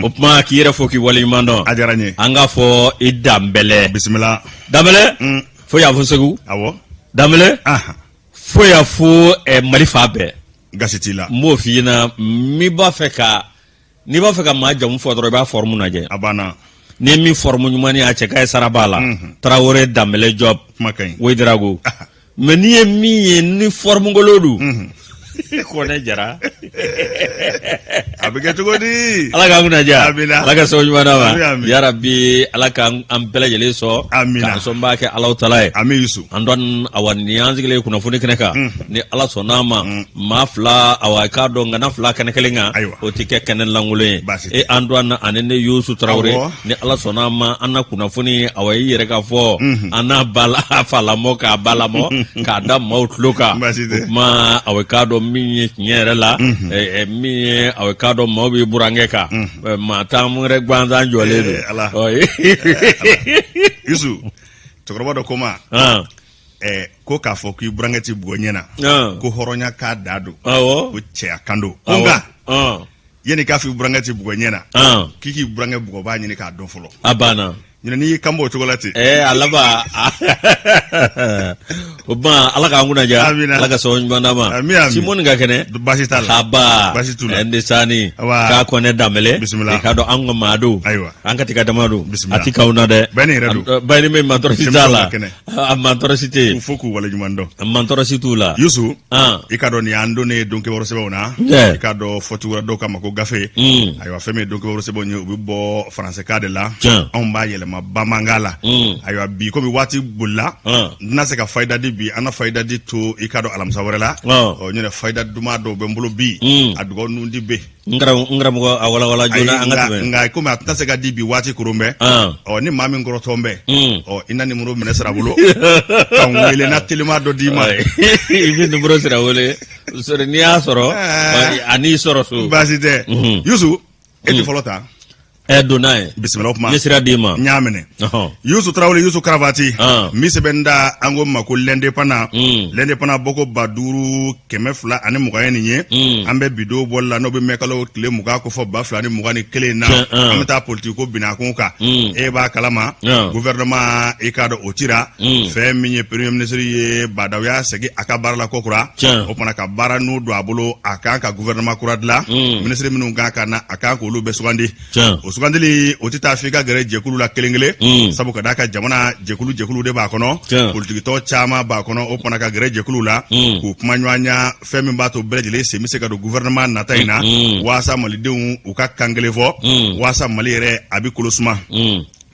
O tuma k'i yɛrɛ fo k'i waleɲuman dɔn. A diyara n ye. An k'a fɔ i Danbɛlɛ. Bisimila. Danbɛlɛ, fo yan fo Segu. Awɔ. Danbɛlɛ, fo yan fo Mali fan bɛɛ. Gasi t'i la. N b'o f'i ɲɛna, n'i b'a fɛ ka n'i b'a fɛ ka maa jamu fɔ dɔrɔn, i b'a forme lajɛ. A banna. Ni ye min forme ɲuman ye, a cɛ ka ye sara b'a la. Tarawele Danbɛlɛ Jɔb. Kuma ka ɲi. Ouédraogo. Mais n'i ye min ye ni forme kolon don, Kɔnɛ Jara. A bɛ kɛ cogo di? Ala k'an kunna diya. Amina. Ala ka sababu ɲuman d'an ma. Ami, ami. Yarabi, Ala k'an an bɛɛ lajɛlen sɔn. Amina. K'an sɔn b'a kɛ Alahu taala ye. Ami Yusu. An dɔn awa nin y'an sigilen kunnafoni kɛnɛ kan. Ni Ala sɔnn'a ma, maa fila, awa k'a dɔn ŋana fila kɛnɛ kelen kan, Ayiwa. o tɛ kɛ kɛnɛ lankolon ye. Baasi tɛ. E Antoine ani ne Yusu Tarawele, ni Ala sɔnn'a ma, an na kunnafoni, awa i yɛrɛ ka fɔ, an n'a ba la a fa lamɔ k'a ba lamɔ k'a da maaw tulo kan. Baasi tɛ. O tuma awa k'a dɔn min ye tiɲɛ yɛrɛ la, min ye awa k'a dɔn maaw b'i burankɛ kan, maa t'an wɛrɛ gansan jɔlen don. Ala. Ɔ, Yusu, cɛkɔrɔba dɔ ko n ma ko k'a fɔ k'i burankɛ t'i bugɔ ɲɛ na, ko hɔrɔnya k'a da don, ko cɛya kan don, ko nka yanni k'a fɔ i burankɛ t'i bugɔ ɲɛ na, k'i k'i burankɛ bugɔbaa ɲini k'a dɔn fɔlɔ. A banna. Ɲinɛ n'i y'i kan bɔ o cogo la ten. A laban o tuma Ala k'an kunna diya. Amina. Ala ka sababu ɲuman d'an ma. Ami, ami. Simɔni ka kɛnɛ. Baasi t'a la. Aba. Baasi t'u la. Ɛnde Sani. Awa. K'a kɔnɛ Danbɛlɛ. Bisimila. I k'a dɔn an ka maa don. Ayiwa. An ka tiga dama don. Bisimila. A ti k'anw na dɛ. Bɛɛ n'i yɛrɛ don. Bɛɛ ni min ma tɔɔrɔ si t'a la. Denmisɛnw ka kɛnɛ. A ma tɔɔrɔ si tɛ yen. K'u fo k'u waleɲuman dɔn. A ma tɔɔrɔ si t'u la. Yusu, An. i k'a dɔn nin y'an donnen ye don kibaru sɛbɛnw na. I k'a dɔn fɔcogo dɔw kama ko gafe. Ayiwa, fɛn min ye don kibaru sɛbɛnw ye, u bɛ bɔ faransɛkan de la. Anw b'a yɛlɛma bamanankan la. Ayiwa, bi komi waati bolila, n tɛna se ka fayida di bi, an na fayida di to i k'a dɔn alamisa wɛrɛ la. Ɔ, n yɛrɛ fayida duman dɔw bɛ n bolo bi. A dugawu nun di bɛ. N karamɔgɔ, a walawala joona, an ka tɛmɛ. Nka komi a tɛna se ka di bi, waati koron bɛ. Ɔ, ni maa min kɔrɔtɔn bɛ, ɔ, i na nimoro minɛ sira bolo ka n wele na telima dɔ d'i ma. I bɛ nimoro sira wele sɔrɔ n'i y'a sɔrɔ, a n'i sɔrɔ so. Baasi tɛ. Yusu, e tɛ fɔlɔ ta. Ɛ, don n'a ye. Bisimila, o kuma. N ye sira d'i ma. N y'a minɛ. Yusu Tarawele, Yusu Karavati, min sɛbɛn da an ko ma ko L'Indépendant. L'Indépendant bɔko 5220 ye nin ye. An bɛ bi don bɔli la, n'o bɛ mɛkalo tile 20 ko fɔ 2021 na. An bɛ taa politiki ko binakun kan. E b'a kalama, gouvernement, i k'a dɔn o cira. Fɛn min ye premier ministre ye, Bah N'Daw y'a segin a ka baara la kokura. O fana ka baara n'u don a bolo, a kan ka gouvernement kura dilan. Ministre minnu kan ka na, a kan k'olu bɛɛ sugandi. O sugandili, o tɛ taa f'i ka gɛrɛ jɛkulu la kelen kelen, sabu ka d'a kan jamana jɛkulu jɛkulu de b'a kɔnɔ, politikitɔn caman b'a kɔnɔ. O fana ka gɛrɛ jɛkulu la k'u kuma ɲɔgɔnya, fɛn min b'a to bɛɛ lajɛlen sen bɛ se ka don gouvernement nata in na, waasa malidenw u ka kan kelen fɔ, waasa Mali yɛrɛ a bɛ kolo suma.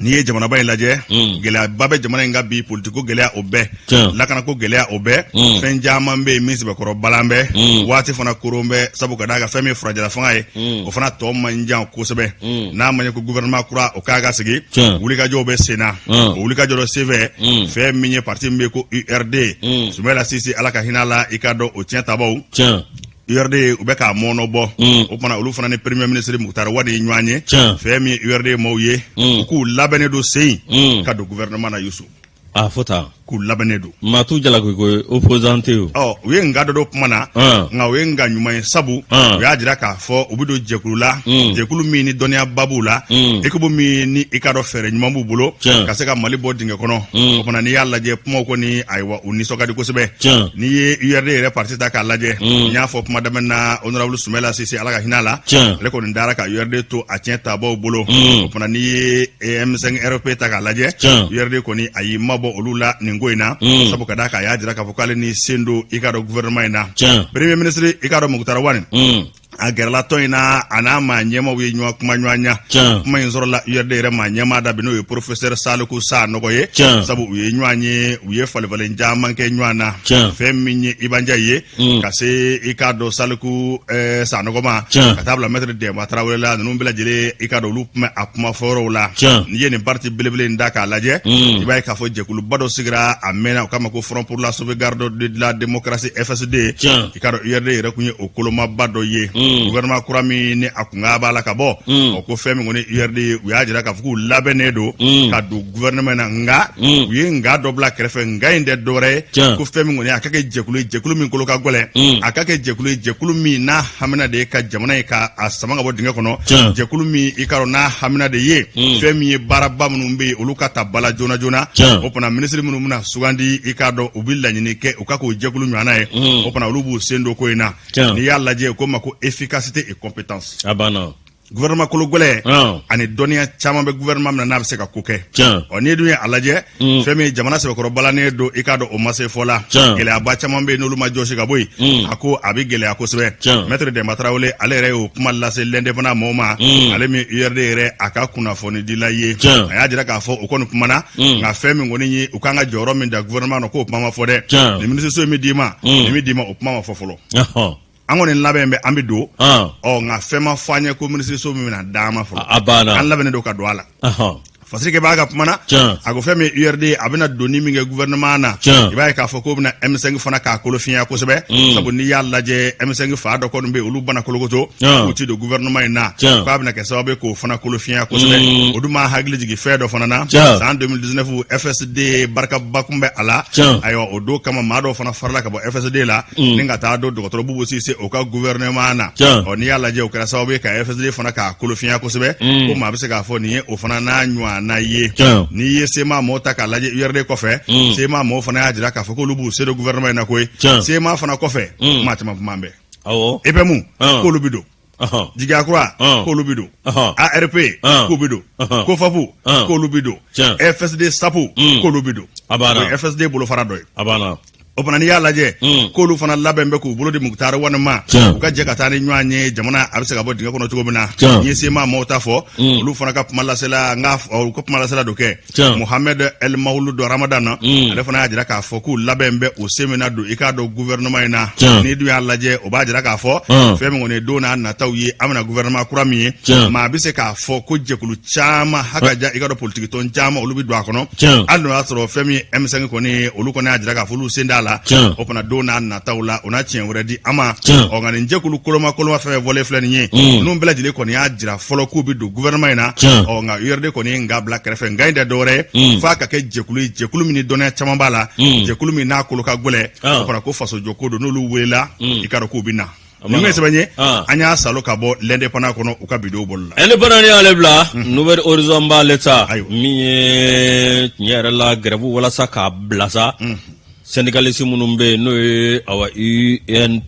N'i ye jamanaba in lajɛ, gɛlɛyaba bɛ jamana in kan bi. Politiko gɛlɛya o bɛɛ, lakanako gɛlɛya o bɛɛ, fɛn caman bɛ yen min sɛbɛkɔrɔ balan bɛ. Waati fana koron bɛ, sabu ka d'a kan fɛn min ye furancɛla fanga ye, o fana tɔ man jan kosɛbɛ. N'a ma ɲɛ ko gouvernement kura o k'a ka sigi, wulikajɔw bɛ sen na. O wulikajɔ dɔ senfɛ, fɛn min ye parti min bɛ ko URD, Sumayila Sise, Ala ka hinɛ a la, i k'a dɔn o tiɲɛ tabaw URD, u bɛ k'a mɔɔnɔ bɔ. O fana, olu fana ni premier ministre Moctar Ouane ye ɲɔgɔn ye. Fɛn min ye URD maaw ye, u k'u labɛnnen don sen ka don gouvernement na, Yusu. A fɔ tan. K'u labɛnnen don. Maa t'u jalaki ko opposant tɛ o. Ɔ, u ye nka dɔ don kuma na, nka o ye nka ɲuman ye, sabu u y'a jira k'a fɔ u bɛ don jɛkulu la, jɛkulu min ni dɔnniyaba b'u la, équipe min ni i k'a dɔn fɛɛrɛ ɲuman b'u bolo ka se ka Mali bɔ dingɛ kɔnɔ. O fana, n'i y'a lajɛ, kumaw kɔni, ayiwa, u nisɔn ka di kosɛbɛ. N'i ye URD yɛrɛ parti ta k'a lajɛ, n y'a fɔ kuma daminɛ na, honorable Sumayila Sise, Ala ka hinɛ a la, ale kɔni dara ka URD to a tiɲɛ tabaw bolo. O fana, n'i ye M5 RFP ta k'a lajɛ, URD kɔni a y'i mabɔ olu la nin ko in na, sabu ka d'a kan a y'a jira k'a fɔ k'ale ni sen don i k'a dɔn gouvernement in na. Premier ministre, i k'a dɔn Moctar Ouane, a gɛrɛla tɔn in na, a n'a maa ɲɛmaaw ye ɲɔgɔn kuma ɲɔgɔn ɲa. Kuma in sɔrɔla URD yɛrɛ maa ɲɛmaa da bi, n'o ye professeur Saliku Sanɔgɔ ye, sabu u ye ɲɔgɔn ye, u ye falifalen caman kɛ ɲɔgɔn na. Fɛn min ye Iba Njayi ye, ka se i k'a dɔn Saliku Sanɔgɔ ma, ka taa bila maître Dɛnba Tarawele la, ninnu bɛɛ lajɛlen, i k'a dɔn olu tun bɛ a kuma fɔyɔrɔw la. N'i ye nin parti belebele in da k'a lajɛ, i b'a ye k'a fɔ jɛkuluba dɔ sigira a mɛnna, o kama ko Front pour la sauvegarde de la démocratie, FSD. I k'a dɔn URD yɛrɛ tun ye o kolomaba dɔ ye. Gouvernement kura min ni a kunkan b'a la ka bɔ, o ko fɛn min kɔni URD ye, u y'a jira k'a fɔ k'u labɛnnen don ka don gouvernement na, nka u ye nka dɔ bila kɛrɛfɛ. Nka in tɛ dɔwɛrɛ ye ko fɛn min kɔni a ka kɛ jɛkulu ye, jɛkulu min kolo ka gɛlɛn, a ka kɛ jɛkulu ye, jɛkulu min n'a hamina de ye ka jamana ye ka a sama ka bɔ dingɛ kɔnɔ, jɛkulu min i k'a dɔn n'a hamina de ye fɛn min ye baaraba minnu bɛ yen, olu ka ta bala joona joona. O fana minisiri minnu bɛna sugandi, i k'a dɔn u bɛ laɲini kɛ u ka k'o jɛkulu ɲɔgɔnna ye. O fana olu b'u sen don ko in na. N'i y'a lajɛ, u ko ma ko efficacité et compétence. A banna. Gouvernement kolo gɛlɛn ani dɔnniya caman bɛ gouvernement min na, n'a bɛ se ka ko kɛ. Ɔ, n'i dun ye a lajɛ, fɛn min jamana sɛbɛkɔrɔ balannen don, i k'a dɔn o ma se fɔ la. Gɛlɛyaba caman bɛ yen, n'olu ma jɔsi ka bɔ yen, a ko a bɛ gɛlɛya kosɛbɛ. Maître Demba Tarawele, ale yɛrɛ y'o kuma lase l'Indépendant mɔgɔw ma, ale min URD yɛrɛ a ka kunnafonidila ye. A y'a jira k'a fɔ u kɔni kumana, nka fɛn min kɔni ye u kan ka jɔyɔrɔ min da gouvernement na, k'o kuma ma fɔ dɛ. Nin minisiriso min d'i ma, nin min d'i ma, o kuma ma fɔ fɔlɔ. An kɔni labɛn bɛ, an bɛ don. Ɔ, nka fɛn ma fɔ an ye ko minisiriso min bɛna d'an ma fɔlɔ. A banna. An labɛnnen don ka don a la. Fasirikɛ b'a ka kuma na, a ko fɛn min URD, a bɛna donni min kɛ gouvernement na, i b'a ye k'a fɔ k'o bɛna M5 fana k'a kolo fiɲɛ kosɛbɛ, sabu n'i y'a lajɛ, M5 fa dɔ kɔni bɛ yen, olu bana kolokoto k'u ti don gouvernement in na, k'a bɛna kɛ sababu ye k'o fana kolo fiɲɛ kosɛbɛ. O dun b'a hakili jigin fɛn dɔ fana na, san 2019 FSD barikaba kun bɛ a la. Ayiwa, o don kama maa dɔw fana farala ka bɔ FSD la ni ka taa don dɔgɔtɔrɔ Bubu Sise o ka gouvernement na. Ɔ, n'i y'a lajɛ, o kɛra sababu ye ka FSD fana k'a kolo fiɲɛ kosɛbɛ, ko maa bɛ se k'a fɔ nin ye o fana n'a ɲɔgɔnna ye. N'i ye CMA mɔɔw ta k'a lajɛ, URD kɔfɛ, CMA mɔɔw fana y'a jira k'a fɔ k'olu b'u se don gouvernement in na koyi. CMA fana kɔfɛ, maa caman kuma bɛɛ, EPM k'olu bɛ don, Jigiya kura k'olu bɛ don, ARP k'u bɛ don, COFAP k'olu bɛ don, FSD SAP k'olu bɛ don. O ye FSD bolofara dɔ ye. O fana, n'i y'a lajɛ, k'olu fana labɛn bɛ k'u bolo di Mukutari Wani ma, u ka jɛ ka taa ni ɲɔgɔn ye, jamana a bɛ se ka bɔ dingɛ kɔnɔ cogo min na. N ye CMA maaw ta fɔ, olu fana ka kuma lasela, n ka u ka kuma lasela dɔ kɛ, Mohamed El Mawuludu Ramadan na, ale fana y'a jira k'a fɔ k'u labɛn bɛ u sen bɛna don, i k'a dɔn, gouvernement in na. N'i dun y'a lajɛ, o b'a jira k'a fɔ fɛn min kɔni ye don n'a nataw ye, an bɛna gouvernement kura min ye, maa bɛ se k'a fɔ ko jɛkulu caman haka ja, i k'a dɔn, politiki tɔn caman, olu bɛ don a kɔnɔ, hali n'o y'a sɔrɔ fɛn min ye M5 kɔni ye, olu kɔni y'a jira k'a fɔ olu sen t'a la. O fana, don n'a nataw la, o n'a tiɲɛ wɛrɛ di an ma. Ɔ, nka nin jɛkulu koloma koloma fɛn fɛn fɔlen filɛ nin ye, ninnu bɛɛ lajɛlen kɔni y'a jira fɔlɔ k'u bɛ don gouvernement in na. Ɔ, nka URD kɔni ye nka bila kɛrɛfɛ. Nka in tɛ dɔwɛrɛ ye, f'a ka kɛ jɛkulu ye, jɛkulu min ni dɔnniya caman b'a la, jɛkulu min n'a kolo ka gɛlɛn. O fana ko fasojɔ ko don, n'olu welela, i k'a dɔn k'u bɛ na. Nin ye sɛbɛn ye, an y'a salo ka bɔ l'Indépendant kɔnɔ, u ka bi don bɔli la. Indépendant ni y'ale bila, Nouvel Horizon b'ale ta. Min ye tiɲɛ yɛrɛ la grève walasa k'a bila sa, syndicaliste minnu bɛ yen, n'o ye awa UN,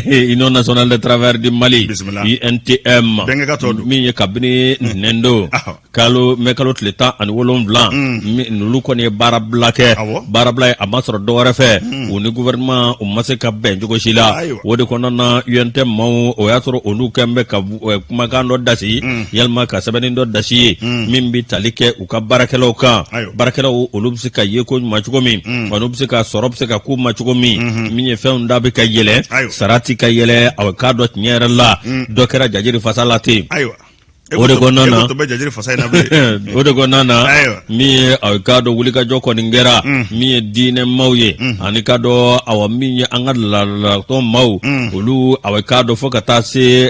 Union nationale des travailleurs du Mali, UNTM, min ye kabini ntɛnɛn don, kalo mɛ kalo tile 17, ninnu kɔni ye baarabila kɛ. Baarabila ye a ma sɔrɔ dɔwɛrɛ fɛ, u ni gouvernement u ma se ka bɛn cogo si la. O de kɔnɔna na, UNTM maaw, o y'a sɔrɔ olu kɛn bɛ ka kumakan dɔ dasi, yalima ka sɛbɛnni dɔ dasi ye min bɛ tali kɛ u ka baarakɛlaw kan. Baarakɛlaw olu bɛ se ka ye ko ɲuman cogo min, olu bɛ se ka sɔrɔ bɛ se ka k'u ma cogo min, min ye fɛnw da bɛ ka yɛlɛ, sara ti ka yɛlɛ. A k'a dɔn tiɲɛ yɛrɛ la, dɔ kɛra jajiri fasa la ten. O de kɔnɔna na, o de kɔnɔna na, min ye a k'a dɔn wulikajɔ kɔni kɛra, min ye diinɛ maaw ye, ani k'a dɔn awa min ye an ka laadalatɔn maaw, olu a k'a dɔn fo ka taa se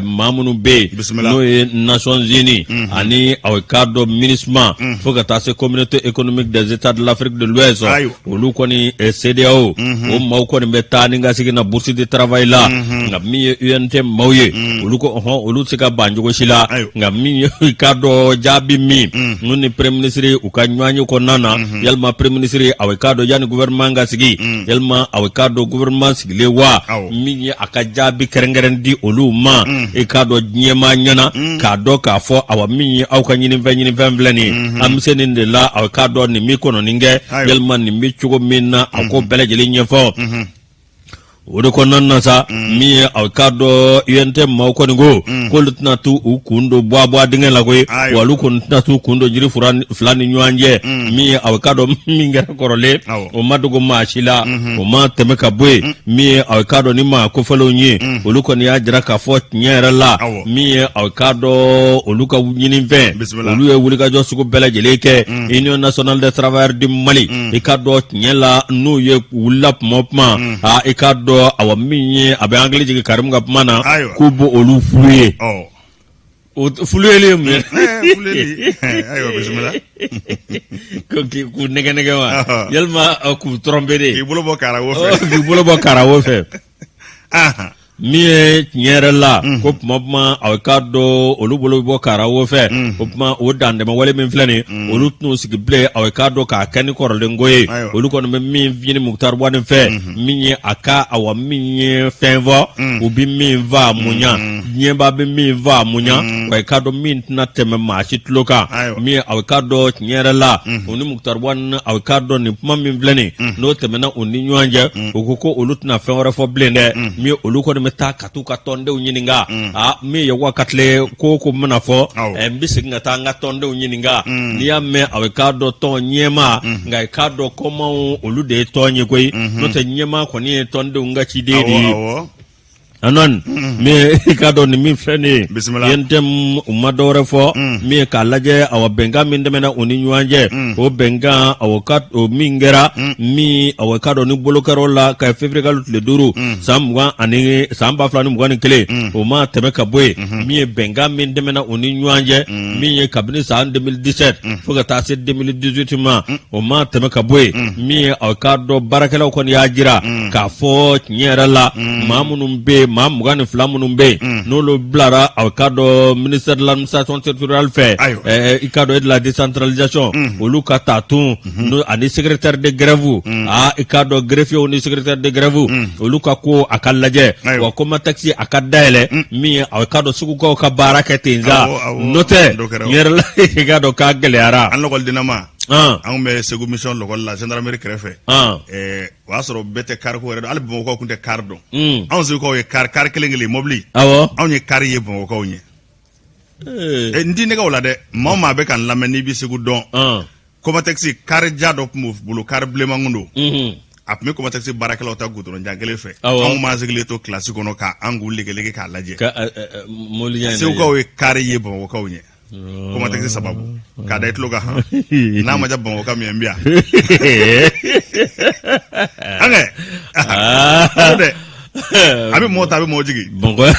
maa minnu bɛ yen, n'o ye Nations Unies ani a k'a dɔn MINUSMA, fo ka taa se Communauté économique des États de l'Afrique de l'Ouest, olu kɔni CEDEAO, o maaw kɔni bɛ taa ni ka segin na bourse de travail la. Nka min ye UNTM maaw ye, olu ko ɔhɔn, olu tɛ se ka ban cogo si la. Nka min ye i k'a dɔn jaabi min n'u ni premier ministre u ka ɲɔgɔn ye kɔnɔna na, yalima premier ministre a k'a dɔn yanni gouvernement ka sigi, yalima a k'a dɔn gouvernement sigilen wa, min ye a ka jaabi kɛrɛnkɛrɛn di olu ma, i k'a dɔn diɲɛmaa ɲɛna k'a dɔn k'a fɔ awa min ye aw ka ɲinifɛn ɲinifɛn filɛ nin ye, an bɛ se nin de la, aw k'a dɔn nin bɛ kɔnɔni kɛ, yalima nin bɛ cogo min na, a ko bɛɛ lajɛlen ɲɛfɔ. O de kɔnɔna na sa, min ye aw k'a dɔn UNTM maaw kɔni ko k'olu tɛna t'u u kun don buwa dingɛ la koyi, wa olu kɔni tɛna t'u kun don jiri fila ni ɲɔgɔn cɛ. Min ye aw k'a dɔn min kɛra kɔrɔlen, o ma dogo maa si la, o ma tɛmɛ ka bɔ yen. Min ye aw k'a dɔn ni maa kofɔlenw ye, olu kɔni y'a jira k'a fɔ tiɲɛ yɛrɛ la, min ye aw k'a dɔn olu ka ɲinifɛn, olu ye wulikajɔ sugu bɛɛ lajɛlen kɛ. Union nationale des travailleurs du Mali, i k'a dɔn tiɲɛ la, n'u ye wulila tuma o tuma, aa, i k'a dɔn dɔn awa min ye a bɛ hakili jigin Karimu ka kuma na Ayiwa. k'u b'o olu fouiller Ɔ. O fouiller ye mun ye? Fouiller ayiwa, bisimila. K'u nɛgɛ nɛgɛ wa Ɔhɔ. yalima k'u tromper de K'i bolo bɔ karawo fɛ. K'i bolo bɔ karawo fɛ. Min ye tiɲɛ yɛrɛ la ko tuma tuma a k'a dɔn olu bolo bɔ karawo fɛ, o tuma o dantɛmɛwale min filɛ nin, olu tɛn'u sigi bilen a k'a dɔn k'a kɛ ni kɔrɔlen ko ye. Ayiwa. Olu kɔni bɛ min ɲini Moctar Ouane fɛ, min ye a ka awa min ye fɛn fɔ, u bɛ min faamu ɲa, diɲɛba bɛ min faamu ɲa, wa i k'a dɔn min tɛna tɛmɛ maa si tulo kan. Ayiwa. Min ye a k'a dɔn tiɲɛ yɛrɛ la, u ni Moctar Ouane a k'a dɔn nin kuma min filɛ nin, n'o tɛmɛna u ni ɲɔgɔn cɛ, u ko ko olu tɛna fɛn wɛrɛ fɔ bilen dɛ. Min ye olu kɔni bɛ taa ka t'u ka tɔndenw ɲininka, aa min ye Yakuba Katile ko ko mana fɔ, n bɛ segin ka taa n ka tɔndenw ɲininka. N'i y'a mɛn a k'a dɔn tɔn ɲɛmaa, nka i k'a dɔn kɔmaw olu de ye tɔn ye koyi, n'o tɛ ɲɛmaa kɔni ye tɔndenw ka ciden de ye. Anon min i k'a dɔn nin min filɛ nin ye, Bisimila. UNTM u ma dɔwɛrɛ fɔ, min ye k'a lajɛ awa bɛnkan min tɛmɛna u ni ɲɔgɔn cɛ, o bɛnkan awa ka o min kɛra min awa k'a dɔn ni bolo kɛr'o la ka février kalo tile 5 san mugan ani san 2021, o ma tɛmɛ ka bɔ yen. Min ye bɛnkan min tɛmɛna u ni ɲɔgɔn cɛ, min ye kabini san 2017 fo ka taa se 2018 ma, o ma tɛmɛ ka bɔ yen. Min ye aw k'a dɔn baarakɛlaw kɔni y'a jira k'a fɔ tiɲɛ yɛrɛ la, maa minnu bɛ yen, maa 22 minnu bɛ yen, n'olu bilara aw k'a dɔn ministère de l'administration territoriale fɛ, i k'a dɔn et de la décentralisation, olu ka taa tun ani secrétaire de grève, aa i k'a dɔn greffier ni secrétaire de grève, olu ka ko a ka lajɛ, wa Comatex a ka dayɛlɛ, min ye aw k'a dɔn Segukaw ka baara kɛ ten sa, n'o tɛ tiɲɛ yɛrɛ la i k'a dɔn k'a gɛlɛyara. An lakɔlidennama, an bɛ Segu mission lɔkɔli la, gendarmerie kɛrɛfɛ, o y'a sɔrɔ bɛɛ tɛ kari ko yɛrɛ dɔn, hali Bamakɔkaw tun tɛ kari dɔn. Anw Segukaw ye kari kari kelen kelen mobili, anw ye kari ye Bamakɔkaw ɲɛ. N t'i nɛgɛ o la dɛ, maa o maa bɛ ka n lamɛn n'i bɛ Segu dɔn, Comatex kari ja dɔ tun b'u bolo, kari bilenman kun don, a tun bɛ Comatex baarakɛlaw ta goudron jan kelen fɛ. Anw m'an sigilen to kilasi kɔnɔ k'an k'u legelege k'a lajɛ. Segukaw ye kari ye Bamakɔkaw ɲɛ Comatex sababu, k'a da i tulo kan han, n'a ma diya Bamakɔka min ye, n bɛ yan an kɛ dɛ, a bɛ mɔgɔ ta, a bɛ mɔgɔ jigin. Bamakɔ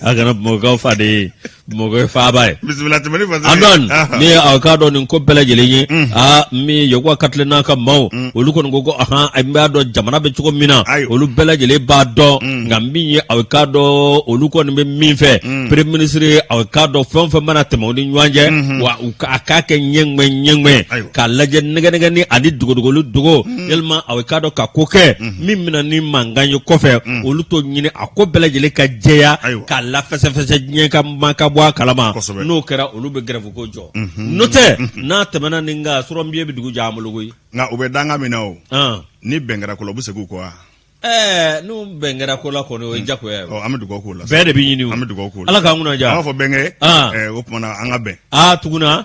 a kana Bamakɔkaw fa de ye, Bamakɔ ye faaba ye. Bisimila tɛmɛni fasi. Antoine, ni aw k'a dɔn nin ko bɛɛ lajɛlen ye, aa min Yakuba Katile n'a ka maaw, olu kɔni ko ko ahan, an b'a dɔn jamana bɛ cogo min na, olu bɛɛ lajɛlen b'a dɔn, nka min ye aw k'a dɔn olu kɔni bɛ min fɛ, premier ministre aw k'a dɔn fɛn o fɛn mana tɛmɛ u ni ɲɔgɔn cɛ, wa a k'a kɛ ɲɛŋmɛ ɲɛŋmɛ, k'a lajɛ nɛgɛnɛgɛni ani dogodogoli dogo, yalima aw k'a dɔn ka ko kɛ min bɛna ni mankan ye kɔfɛ, olu t'o ɲini, a ko bɛɛ lajɛlen ka jɛya, k'a lafɛsɛfɛsɛ, diɲɛ ka ma ka bɔ a kalama. N'o kɛra, olu bɛ grève ko jɔ, n'o tɛ n'a tɛmɛna nin kan, sɔrɔnbiye bɛ dugu jɛ an bolo koyi. Nka u bɛ danga min na o, ni bɛn kɛra ko la, u bɛ segin u kɔ wa? Ɛɛ, n'u bɛn kɛra ko la kɔni, o ye jagoya ye. An bɛ dugawu k'o la. Bɛɛ de bɛ ɲini o. An bɛ dugawu k'o la. Ala k'an kunna diya. An b'a fɔ bɛnkɛ, o tuma na an ka bɛn. Aa Tuguna,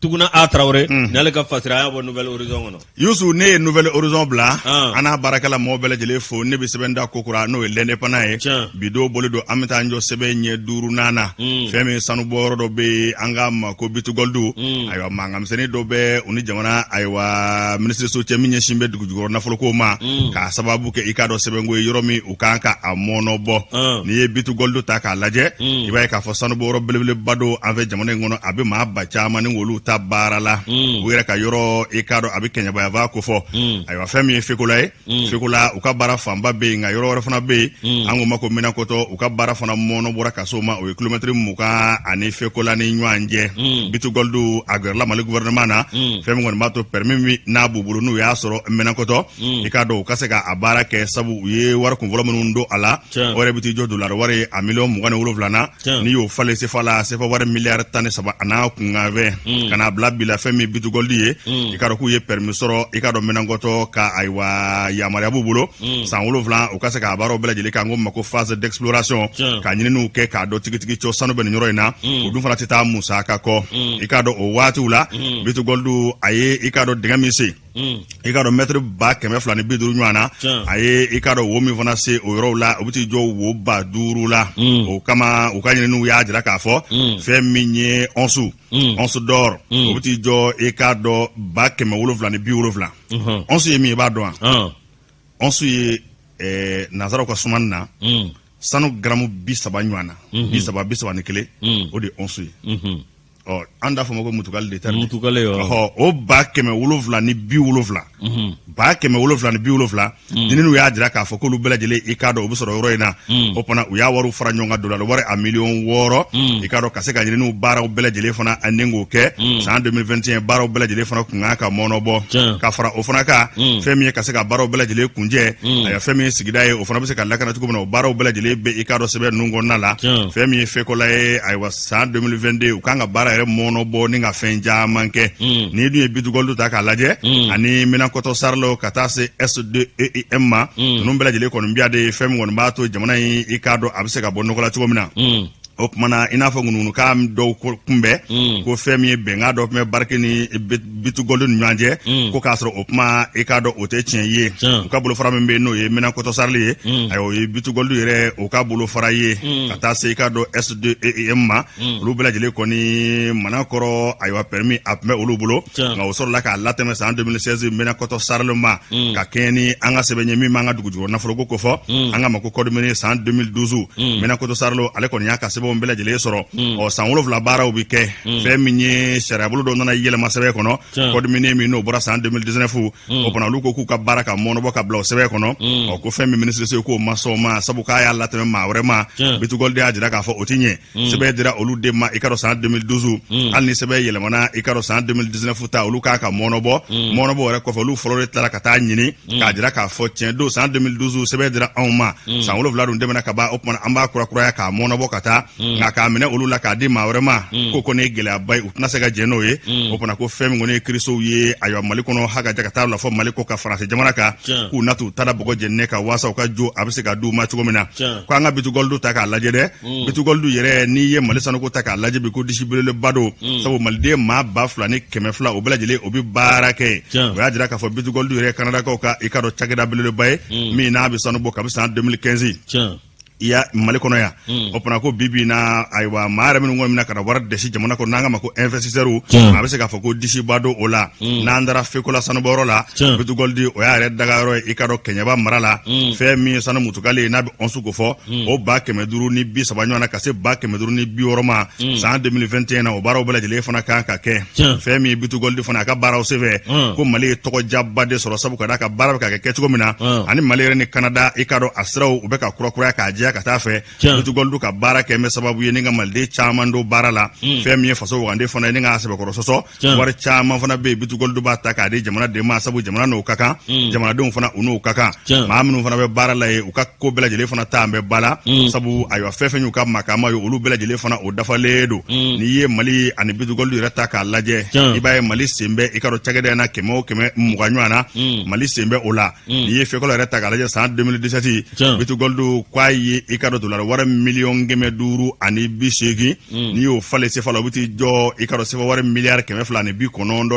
Tuguna A Tarawele, n'ale ka fasiri an y'a bɔ Nouvel Horizon kɔnɔ. Yusu, ne ye Nouvel Horizon bila, an n'a baarakɛla mɔgɔ bɛɛ lajɛlen fo. Ne bɛ sɛbɛn da kokura, n'o ye L'Indépendant ye. Bi don boli don, an bɛ taa an jɔ sɛbɛn ɲɛ duurunan na. Fɛn min sanubɔyɔrɔ dɔ bɛ yen, an k'a ma ko B2Gold. Ayiwa, mankanmisɛnnin dɔ bɛ u ni jamana, ayiwa, minisiriso cɛ min ɲɛsin bɛ dugujukɔrɔ nafoloko ma, k'a sababu kɛ i k'a dɔn sɛbɛnko ye yɔrɔ min u kan ka a mɔɔnɔ bɔ. N'i ye B2Gold ta k'a lajɛ, i b'a ye k'a fɔ sanubɔyɔrɔ belebeleba don an fɛ jamana in kɔnɔ, a bɛ maa ba caman ni wolu ta baara la. U yɛrɛ ka yɔrɔ, i k'a dɔn a bɛ kɛɲɛbayanfan kofɔ. Ayiwa, fɛn min ye Fekola ye, Fekola u ka baara fanba bɛ yen, nka yɔrɔ wɛrɛ fana bɛ yen, an k'o ma ko Minakɔtɔ, u ka baara fana mɔɔnɔ bɔra ka s'o ma, o ye kilomɛtiri 20 ani Fekola ni ɲɔgɔn cɛ. B2Gold a gɛrɛla Mali gouvernement na, fɛn min kɔni b'a to permis min n'a b'u bolo, n'u y'a sɔrɔ Minakɔtɔ, i k'a dɔn u ka se ka a baara kɛ, sabu u ye wari kunfɔlɔ minnu don a la, o yɛrɛ bɛ t'i jɔ dolari wari a miliyɔn 27 na. N'i y'o falen sefa la, sefa wari miliyari 13 a n'a kunkanfɛn, ka n'a bila bi la, fɛn min B2Gold ye, i k'a dɔn k'u ye permis sɔrɔ, i k'a dɔn Minakɔtɔ ka, ayiwa, yamaruya b'u bolo san 7 u ka se k'a baaraw bɛɛ lajɛlen kɛ, an k'o ma ko phase d'exploration, ka ɲininiw kɛ k'a dɔn tigitigi cɔ sanu bɛ nin yɔrɔ in na. O dun fana tɛ taa musaka kɔ. I k'a dɔn o waatiw la, B2Gold a ye, i k'a dɔn, dingɛ min sen I k'a dɔn mɛtiri 250,000 ɲɔgɔn na, a ye i k'a dɔn wo min fana sen o yɔrɔw la, o bɛ t'i jɔ wo 5000 la. O kama u ka ɲininiw y'a jira k'a fɔ fɛn min ye once, once d'or, o bɛ t'i jɔ i k'a dɔn 770,000. Once ye min ye, i b'a dɔn wa? Once ye nansaraw ka sumani na, sanu garamu 30 ɲɔgɔn na, 30, 31, o de ye once ye. Ɔ, an t'a fɔ ma ko mutukali de tɛ? Mutukale. Ɔ, o 770,000, 770,000, ɲininiw y'a jira k'a fɔ k'olu bɛɛ lajɛlen, i k'a dɔn, o bɛ sɔrɔ yɔrɔ in na. O fana, u y'a wariw fara ɲɔgɔn kan, dolari wari a miliyɔn 6, i k'a dɔn, ka se ka ɲininiw baaraw bɛɛ lajɛlen fana a ni k'o kɛ san 2021. Baaraw bɛɛ lajɛlen fana kun kan ka mɔnɔbɔ ka fara o fana kan. Fɛn min ye ka se ka baaraw bɛɛ lajɛlen kuncɛ, ayiwa, fɛn min ye sigida ye, o fana bɛ se ka lakana cogo min na, o baaraw bɛɛ lajɛlen bɛ, i k'a dɔn, sɛbɛn ninnu kɔnɔna la. Fɛn min ye Fekola ye, ayiwa, san 2022, u kan ka baara yɛrɛ mɔnɔbɔ ni ka fɛn caman kɛ. N'i dun ye B2Gold ta k'a lajɛ ani Menankoto SARL ka taa se S2EIM ma, ninnu bɛɛ lajɛlen kɔni biya de fɛn min kɔni b'a to jamana in, i k'a dɔn, a bɛ se ka bɔ nɔgɔ la cogo min na. O tuma na, i n'a fɔ ŋunuŋunukan dɔw kunbɛn ko fɛn min ye bɛnkan dɔ tun bɛ Barrick ni B2Gold ni ɲɔgɔn cɛ, ko k'a sɔrɔ o kuma, i k'a dɔn, o tɛ tiɲɛ ye. U ka bolofara min bɛ yen, n'o ye Menankoto SARL ye, ayiwa, o ye B2Gold yɛrɛ o ka bolofara ye, ka taa se, i k'a dɔn, S2EIM ma. Olu bɛɛ lajɛlen kɔni Manakɔrɔ, ayiwa, permis a tun bɛ olu bolo, nka o sɔrɔla k'a latɛmɛ san 2016 Menankoto SARL ma, ka kɛɲɛ ni an ka sɛbɛn ye min b'an ka dugujukɔrɔ nafoloko kofɔ, an ka ma ko code minier. San 2012, Menankoto SARL, ale kɔni y'a ka sɛbɛnw bɛɛ lajɛlen sɔrɔ. Ɔ, san 7 baaraw bɛ kɛ. Fɛn min ye sariyabolo dɔ nana yɛlɛma sɛbɛn kɔnɔ, code minier min n'o bɔra san 2019, o fana, olu ko k'u ka baara ka mɔnɔbɔ ka bila o sɛbɛn kɔnɔ. Ɔ, ko fɛn min minisiriso k'o ma sɔn o ma, sabu k'a y'a latɛmɛ maa wɛrɛ ma. B2Gold y'a jira k'a fɔ o ti ɲɛ. Sɛbɛn dira olu de ma, i ka dɔn, san 2012. Hali ni sɛbɛn yɛlɛmana, i ka dɔn, san 2019 ta, olu k'a ka mɔnɔbɔ. Mɔnɔbɔ yɛrɛ kɔfɛ, olu fɔlɔ de tilala ka taa ɲini k'a jira k'a fɔ tiɲɛ don, san 2012 sɛbɛn dira anw ma, san 7 dun tɛmɛna ka ban. O tuma, an b'a kurakuraya k'a mɔnɔbɔ ka taa, nka k'a minɛ olu la k'a di maa wɛrɛ ma, ko kɔni ye gɛlɛyaba ye, u tɛna se ka jɛn n'o ye. O fana ko fɛn min kɔni ye kirisow ye, ayiwa, Mali kɔnɔ ha ka ja ka taa bila fɔ Mali kɔ ka Faransi jamana kan, k'u na t'u ta da bɔgɔ jeninen kan waasa u ka jo a bɛ se ka d'u ma cogo min na. Ko an ka B2Gold ta k'a lajɛ dɛ. B2Gold yɛrɛ, n'i ye Mali sanuko ta k'a lajɛ bi, ko disi belebeleba don, sabu maliden maa 2200, o bɛɛ lajɛlen o bɛ baara kɛ yen. O y'a jira k'a fɔ B2Gold yɛrɛ, Kanadakaw ka, i ka dɔn, cakɛda belebeleba ye min n'a bɛ sanu bɔ kabi san 2015 i ya Mali kɔnɔ yan. O fana ko bi bi in na, ayiwa, maa yɛrɛ minnu kɔni bɛna ka na wari dɛsi jamana kɔnɔ, n'an ka ma ko investisseur, a bɛ se k'a fɔ ko disiba don o la. N'an taara Fekola sanubɔyɔrɔ la, B2Gold, o y'a yɛrɛ dagayɔrɔ ye, i ka dɔn, Kɛɲɛba mara la. Fɛn min ye sanu mutukale ye, n'a bɛ once ko fɔ, o 530,000 ɲɔgɔn na ka se 560,000 ma san 2021 na, o baaraw bɛɛ lajɛlen fana kan ka kɛ. Fɛn min ye B2Gold fana, a ka baaraw senfɛ, ko Mali ye tɔgɔjaba de sɔrɔ, sabu ka d'a ka baara bɛ ka kɛ kɛcogo min na, ani Mali yɛrɛ ni Canada, i ka dɔn, a siraw u bɛ ka kurakuraya k'a jɛya ka taa fɛ. B2Gold ka baara kɛ bɛ sababu ye ni ka maliden caman don baara la. Fɛn min ye faso wagande fana ye, ni k'a sɛbɛkɔrɔ sɔsɔ, wari caman fana bɛ yen, B2Gold b'a ta k'a di jamanaden ma, sabu jamana n'o ka kan, jamanadenw fana u n'o ka kan. Maa minnu fana bɛ baara la yen, u ka ko bɛɛ lajɛlen fana taa bɛ ba la, sabu ayiwa, fɛn fɛn y'u ka makama ye, olu bɛɛ lajɛlen fana o dafalen don. N'i ye Mali ani B2Gold yɛrɛ ta k'a lajɛ, i b'a ye Mali sen bɛ, i ka dɔn, cakɛda in na 120 ɲɔgɔn na, Mali sen bɛ o la. N'i ye Fekola yɛrɛ ta k'a lajɛ, san 2017, B2Gold k'a ye, i ka dɔn, dolari wari 580,000,000, n'i y'o falen sefa la, o bɛ t'i jɔ, i ka dɔn, sefa wari 290 miliyari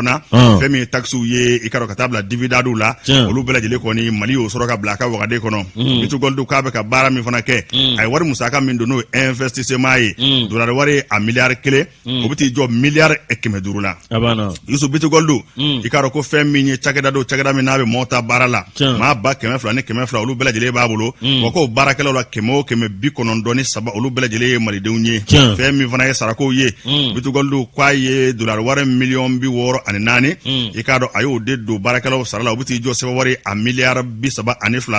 na. Fɛn min ye taxes ye, i ka dɔn, ka taa bila dividendes la, olu bɛɛ lajɛlen kɔni, Mali y'o sɔrɔ ka bila a ka wagande kɔnɔ. B2Gold k'a bɛ ka baara min fana kɛ, a ye wari musaka min don, n'o ye investissement ye, dolari wari a 1 miliyari, o bɛ t'i jɔ 500 miliyari la. Yusuf, B2Gold, i k'a dɔn ko fɛn min ye cakɛda don, cakɛda min n'a bɛ mɔɔw ta baara la, maa 200,200, olu bɛɛ lajɛlen b'a bolo. Wa k'o baarakɛlaw la, 193%, olu bɛɛ lajɛlen ye malidenw ye. Fɛn min fana ye sarakow ye, B2Gold k'a ye dolari wari 64 miliyɔn, i k'a dɔn, a y'o de don baarakɛlaw sara la, o bɛ t'i jɔ sɛbɛn wari a 32 miliyari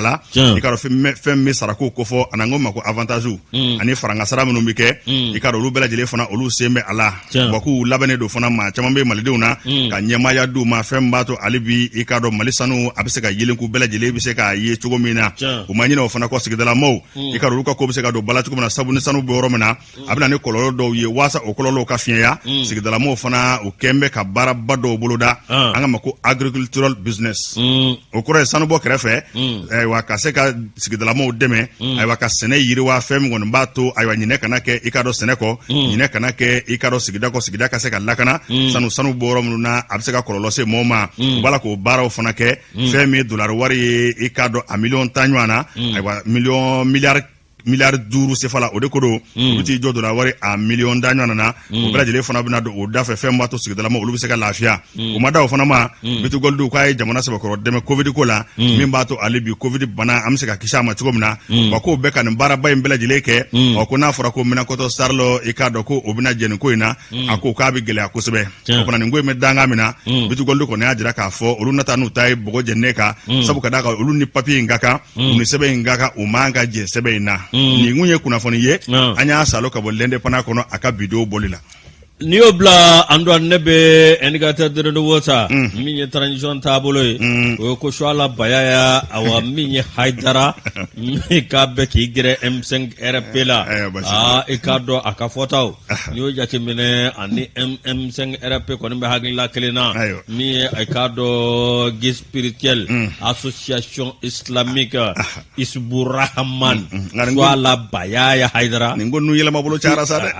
la. I k'a dɔn, fɛn min sarako kofɔ, ani an ko ma ko avantage ani farankasara minnu bɛ kɛ, i k'a dɔn, olu bɛɛ lajɛlen fana, olu sen bɛ a la. Wa k'u labɛnnen don fana, maa caman bɛ malidenw na ka ɲɛmaaya d'u ma, fɛn min b'a to hali bi, i k'a dɔn, Mali sanu a bɛ se ka yelenku, bɛɛ lajɛlen bɛ se k'a ye cogo min na. U ma ɲinɛ o fana kɔ, sigidalamaaw, i I ka olu ka ko bɛ se ka don ba la cogo min na, sabu ni sanu bɛ yɔrɔ min na, a bɛ na ni kɔlɔlɔ dɔw ye. Waasa o kɔlɔlɔw ka fiɲɛya, sigidalamɔgɔw fana u kɛn bɛ ka baaraba dɔw boloda, an ka ma ko agricultural business. O kɔrɔ ye sanubɔ kɛrɛfɛ, ayiwa, ka se ka sigidalamɔgɔw dɛmɛ, ayiwa, ka sɛnɛ yiriwa. Fɛn min kɔni b'a to, ayiwa, ɲinɛ kana kɛ, i ka dɔn, sɛnɛ kɔ, ɲinɛ kana kɛ, i ka dɔn, sigida kɔ, sigida ka se ka lakana. Sanu bɔ yɔrɔ minnu na, a bɛ se ka kɔlɔlɔ se mɔgɔw ma, u b'a la k'o baaraw fana kɛ. Fɛn min ye dolari wari ye, i k'a dɔn, a miliyɔn 10 ɲɔgɔn na, ayiwa, miliyɔn miliyari miliyari 5 sefa la, o de ko don. U bɛ t'i jɔ dolari wari a miliyɔn 10 ɲɔgɔn na. O bɛɛ lajɛlen fana bɛna don o da fɛ, fɛn b'a to sigidalama olu bɛ se ka lafiya. O ma da o fana ma, B2Gold k'a ye jamana sɛbɛkɔrɔ dɛmɛ Covid ko la, min b'a to hali bi Covid bana, an bɛ se ka kisi a ma cogo min na. Wa k'o bɛ ka nin baaraba in bɛɛ lajɛlen kɛ. Ɔ, ko n'a fɔra ko Menankoto SARL, i k'a dɔn ko o bɛna jɛ nin ko in na, a ko k'a bɛ gɛlɛya kosɛbɛ. O fana, nin ko in bɛ dankan min na, B2Gold kɔni y'a jira k'a fɔ olu nata n'u ta ye bɔgɔ jɛninen kan, sabu ka d'a kan olu ni papiye in ka kan, u ni sɛbɛn in ka kan, u man ka jɛ sɛbɛn in na. Nin kun ye kunnafoni ye an y'a salo ka bɔ L'Indépendant kɔnɔ a ka bi don bɔli la. N'i y'o bila, Antoine, ne bɛ Indicateur du Renouveau ta. Min ye transition taabolo ye, o ye ko Suala Bayaya, awa, min ye Hayidara min k'a bɛ k'i gɛrɛ M5 RP la. Aa, i k'a dɔn a ka fɔtaw, n'i y'o jateminɛ, ani M5 RP kɔni bɛ hakilila kelen na. Min ye, i k'a dɔn, guide spirituel, association islamique Isburahaman, Suala Bayaya Hayidara. Nin ko ninnu yɛlɛma bolo cayara sa dɛ.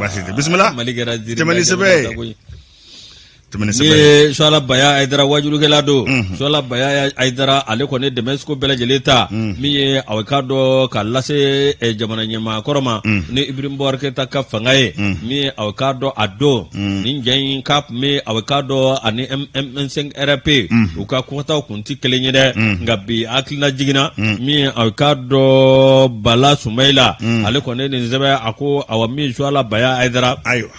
Baasi tɛ, bisimila. Mali kɛra tɛmɛ ni sɛbɛn ye. Ni ye Suala Baya Hayidara, wajulukɛla don. Suala Baya Hayidara, ale kɔni dɛmɛ sugu bɛɛ lajɛlen ta min ye, a k'a dɔn, ka lase jamana ɲɛmaa kɔrɔ ma ni Ibrahim Boubacar Keita ka fanga ye. Min ye, a k'a dɔn, a don nin jɛ in k'a tun bɛ, a k'a dɔn, ani M5 RP u ka kɔtaw kun tɛ kelen ye dɛ. Nka bi hakilina jiginna, min ye, a k'a dɔn, Bala Sumayila, ale kɔni nin sɛbɛn, a ko awa, min ye Suala Baya Hayidara, ayiwa,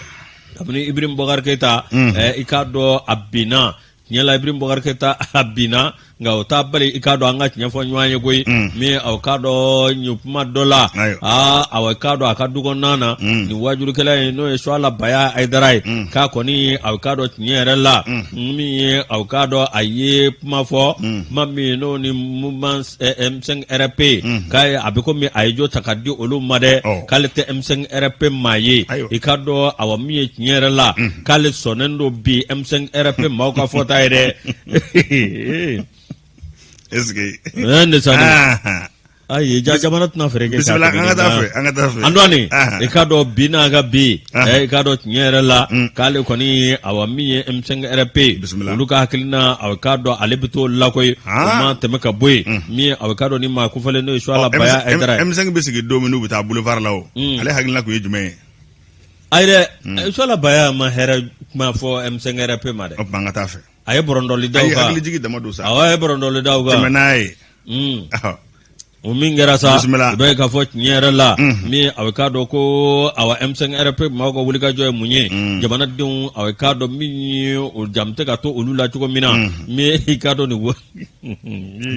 kabini Ibrahim Boubacar Keita, i k'a dɔn, a binna tiɲɛ la, Ibrahim Boubacar Keita a binna, nka o t'a bali, i k'a dɔn, an ka tiɲɛ fɔ ɲɔgɔn ye koyi. Min aw k'a dɔn, nin kuma dɔ la, aa, aw k'a dɔn, a ka du kɔnɔna na, nin wajulukɛla in, n'o ye Suala Baya Hayidara ye, k'a kɔni, aw k'a dɔn, tiɲɛ yɛrɛ la, min ye, aw k'a dɔn, a ye kuma fɔ, kuma min n'o ni mouvement M5 RP, k'a ye a bɛ komi a ye jo ta ka di olu ma dɛ, k'ale tɛ M5 RP maa ye. I k'a dɔn, awa, min ye tiɲɛ yɛrɛ la, k'ale sɔnnen don bi M5 RP maaw ka fɔta ye dɛ. Est-ce que ne sani ayi, ja jamana tɛna feere kɛ. Bisimila, an ka taa fɛ, an ka taa fɛ. Antoine, i k'a dɔn, bi n'a ka bi, i k'a dɔn, tiɲɛ yɛrɛ la, k'ale kɔni, awa, min ye M5 RP olu ka hakilina, awa, k'a dɔn, ale bɛ t'o la koyi, o ma tɛmɛ ka bɔ yen. Min ye, awa, k'a dɔn, ni maa kofɔlen, n'o ye Suala Baya Hayidara ye. M5 bɛ sigi don min n'u bɛ taa boulevard la o, ale hakilina kun ye jumɛn ye? Ayi dɛ, Suala Baya ma hɛrɛ kuma fɔ M5 RP ma dɛ. O tuma an ka taa fɛ. A ye bɔrɔntɔli da u kan. Ayi, hakilijigin dama don sa. Awɔ, a ye bɔrɔntɔli da u kan. Tɛmɛ n'a ye. O min kɛra sa, Bisimila. i b'a ye k'a fɔ tiɲɛ yɛrɛ la, min a bɛ k'a dɔn ko, awa, M5 RP maaw ka wulikajɔ ye mun ye jamanadenw, a bɛ k'a dɔn, min ye o jamu tɛ ka to olu la cogo min na, min i k'a dɔn nin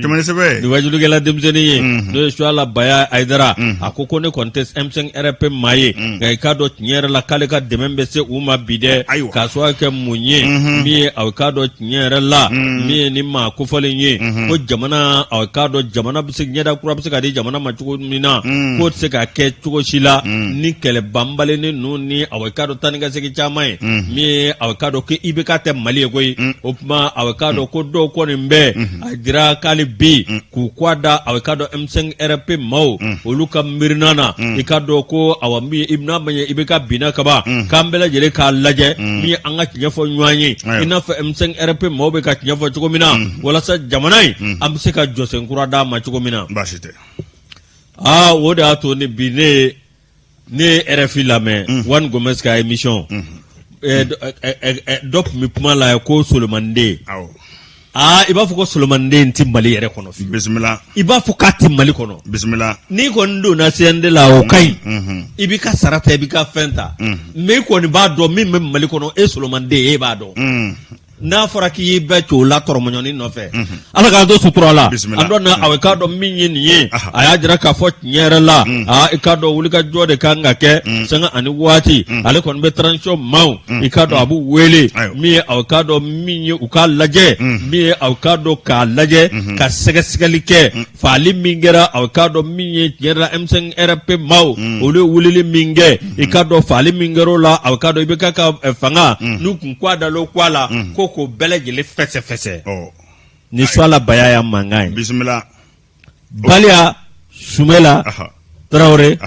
Tɛmɛ ni sɛbɛn ye. Nin wajulukɛla denmisɛnnin ye, n'o ye Suala Baya Hayidara, a ko ko ne kɔni tɛ M5 RP maa ye, nka i k'a dɔn, tiɲɛ yɛrɛ la, k'ale ka dɛmɛ bɛ se u ma bi dɛ. K'a sababu kɛ mun ye? Min ye, a bɛ k'a dɔn, tiɲɛ yɛrɛ la, min ye nin maa kofɔlen ye, ko jamana, a k'a dɔn, jamana bɛ se, ɲɛda kura bɛ se ka di jamana ma cogo min na, k'o tɛ se ka kɛ cogo si la ni kɛlɛ banbali ni ninnu ni, a bɛ k'a dɔn, taa ni ka segin caman ye. Min ye, a bɛ k'a dɔn ko IBK tɛ Mali ye koyi. O tuma, a bɛ k'a dɔn ko dɔw kɔni bɛ a jira k'ale bi k'u kɔ da, a bɛ k'a dɔn, M5 RP maaw olu ka miirina na. I k'a dɔn ko, awa, min ye, n'a ma ɲɛ IBK binna kaban, k'an bɛɛ lajɛlen k'a lajɛ, min ye an ka tiɲɛ fɔ ɲɔgɔn ye, i n'a fɔ M5 RP maaw bɛ ka tiɲɛ fɔ cogo min na, walasa jamana in, an bɛ se ka jɔsen kura d'a ma cogo min na. Baasi tɛ. Aa, o de y'a to ni bi ne ye RFI lamɛn, Juan Gomez ka émission, dɔ tun bɛ kuma la ko Solomani Aa, i b'a fɔ ko Solomani den tɛ Mali yɛrɛ kɔnɔ. Bisimila. I b'a fɔ k'a tɛ Mali kɔnɔ. Bisimila. N'i kɔni donna CNT la, o ka ɲi, i b'i ka sara ta, i b'i ka fɛn ta, mais i kɔni b'a dɔn min bɛ Mali kɔnɔ, e Solomani den, e b'a dɔn. N'a fɔra k'i y'i bɛɛ co la tɔrɔmɔɲɔni nɔfɛ, Ala k'an to sutura la. Bisimila. An dɔn na aw k'a dɔn min ye nin ye, Aha. a y'a jira k'a fɔ tiɲɛ yɛrɛ la, aa, i k'a dɔn wulikajɔ de kan ka kɛ sanga ani waati. Ale kɔni bɛ transition maaw, i k'a dɔn a b'u wele. Min ye aw k'a dɔn min ye, u k'a lajɛ, min ye aw k'a dɔn k'a lajɛ ka sɛgɛsɛgɛli kɛ faali min kɛra. Aw k'a dɔn min ye tiɲɛ yɛrɛ la, M5 RP maaw, olu ye wulili min kɛ, i k'a dɔn faali min kɛra o la, aw k'a dɔn IBK ka fanga n'u kun k'a dalo ko a la ko k'o bɛɛ lajɛlen fɛsɛfɛsɛ. Ni Suala Baya ya mankan ye. Bisimila. Baliya Sumela Tarawele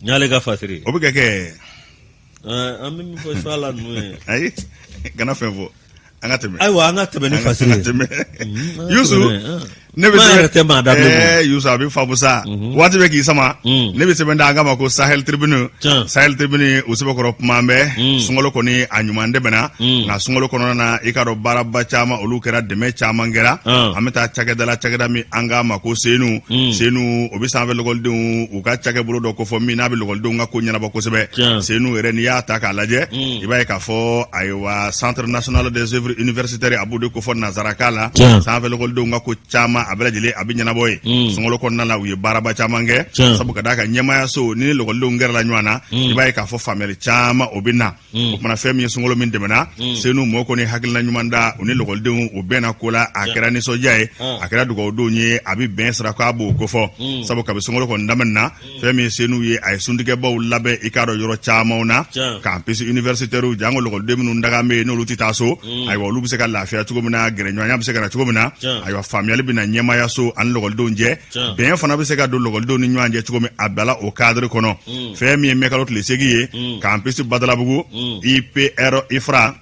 n y'ale ka fasiri. O bɛ kɛ kɛ. An bɛ min fɔ Suala ninnu ye. Ayi, kana fɛn fɔ. An ka tɛmɛ. Ayiwa, an ka tɛmɛ ni fasiri ye. Yusu, ne bɛ yɛrɛ tɛ maa da bilen. Yusu, a bɛ faamu sa. Waati bɛ k'i sama. Ne bɛ sɛbɛn da an k'a ma ko Sahel Tribune. Sahel Tribune, o sɛbɛnkɔrɔ kuma bɛ sunkalo kɔni a ɲuman dɛmɛna, nka sunkalo kɔnɔna na, i k'a dɔn baaraba caman olu kɛra, dɛmɛ caman kɛra. An bɛ taa cakɛda la, cakɛda min an k'a ma ko SENU. SENU, o bɛ sanfɛ lɔkɔlidenw u ka cakɛbolo dɔ kofɔ min n'a bɛ lɔkɔlidenw ka ko ɲɛnabɔ kosɛbɛ. SENU yɛrɛ, n'i y'a ta k'a lajɛ, i b'a ye k'a fɔ ayiwa, Centre national des œuvres universitaires, a b'o de kofɔ nansarakan la. Sanfɛ lɔkɔlidenw ka ko caman a bɛɛ lajɛlen a bɛ ɲɛnabɔ yen. Sunkalo kɔnɔna la, u ye baaraba caman kɛ, sabu ka d'a kan ɲɛmaayaso ni lɔkɔlidenw gɛrɛla ɲɔgɔn na, i b'a ye k'a fɔ faamuyali caman o bɛ na. O kumana, fɛn min ye sunkalo min dɛmɛna, SENU mɔgɔw kɔni hakilina ɲuman da, u ni lɔkɔlidenw u bɛnna ko la, a kɛra nisɔndiya ye, a kɛra dugawudon ye, a bɛ bɛn sira k'a b'o kofɔ, sabu kabi sunkalo kɔni daminɛ na, fɛn min ye SENU ye, a ye suntigɛbaw labɛn, i k'a dɔn yɔrɔ camanw na, campus universitaire, janko lɔkɔliden minnu daga bɛ yen n'olu tɛ taa so, ayiwa, olu bɛ se ka lafiya cogo min na, gɛrɛɲɔgɔnya bɛ se ka na cogo min na, ayiwa, faamuyali bɛ na ɲɛmaayaso ani lɔkɔlidenw cɛ, bɛn fana bɛ se ka don lɔkɔlidenw ni ɲɔgɔn cɛ cogo min, a bilala o cadre kɔnɔ. Fɛn min ye mɛkalo tile 8 ye, campus Badalabugu, IPR IFRA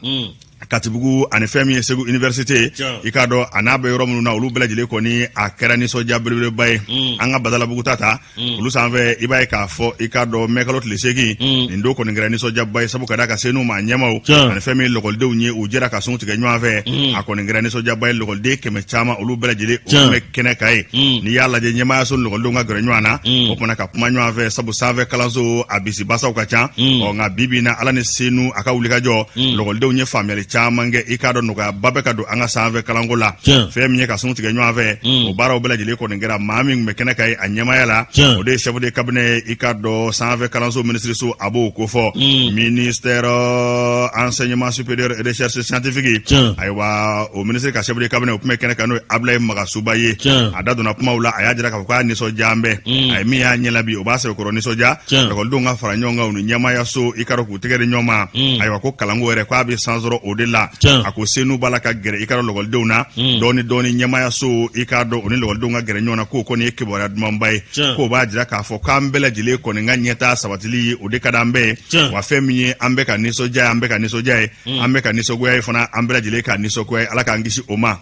Katibugu, ani fɛn min ye Segu université, i k'a dɔn a n'a bɛ yɔrɔ minnu na, olu bɛɛ lajɛlen kɔni a kɛra nisɔndiya belebeleba ye. An ka Badalabugu ta, olu sanfɛ, i b'a ye k'a fɔ, i k'a dɔn mɛkalo tile 8, nin don kɔni kɛra nisɔndiyaba ye, sabu ka d'a kan SENU maa ɲɛmaw ani fɛn min ye lɔkɔlidenw ye, u jɛra ka sun tigɛ ɲɔgɔn fɛ. A kɔni kɛra nisɔndiyaba ye, lɔkɔliden 100 caman, olu bɛɛ lajɛlen u tun bɛ kɛnɛ kan ye. N'i y'a lajɛ, ɲɛmaayaso ni lɔkɔlidenw ka gɛrɛ ɲɔgɔn na, o kumana ka kuma ɲɔgɔn fɛ, sabu sanfɛ kalanso a bisibasaw ka ca. Ɔ nka bi bi in na, Ala ni SENU a ka wulikajɔ, lɔkɔlidenw ye faamuyali caman kɛ, i k'a dɔn nɔgɔyaba bɛ ka don an ka sanfɛ kalanko la. Fɛn min ye ka sun tigɛ ɲɔgɔn fɛ, o baaraw bɛɛ lajɛlen kɔni kɛra. Maa min tun bɛ kɛnɛ kan ye a ɲɛmaaya la, o de ye chef de cabinet ye, i k'a dɔn sanfɛ kalanso minisiriso a b'o kofɔ, ministère enseignement supérieur et recherche scientifique. Ayiwa, o minisiri ka chef de cabinet, o tun bɛ kɛnɛ kan, n'o ye Abulaye Magasuba ye. A da donna kumaw la, a y'a jira k'a fɔ k'a nisɔndiyalen bɛ. A ye min y'a ɲɛ la bi, o b'a sɛbɛkɔrɔ nisɔndiya, lakɔlidenw ka fara ɲɔgɔn kan, u ni ɲɛmaayaso, i k'a dɔn k'u tɛgɛ di ɲɔgɔn ma. Ayiwa, ko kalanko yɛrɛ k'a bɛ san sɔrɔ o de la. A ko SENU b'a la ka gɛrɛ, i k'a dɔn lakɔlidenw na dɔɔni dɔɔni, ɲɛmaayaso, i k'a dɔn o ni lakɔlidenw ka gɛrɛ ɲɔgɔn na, k'o kɔni ye kibaruya dumanba ye, k'o b'a jira k'a fɔ k'an bɛɛ lajɛlen kɔni ka ɲɛtaa sabatili ye, o de ka di an bɛɛ ye. Wa fɛn min ye an bɛɛ ka nisɔndiya ye, an bɛɛ ka nisɔndiya ye, an bɛɛ ka nisɔngoya ye fana, an bɛɛ lajɛlen ka nisɔngoya ye, Ala k'an kisi o ma.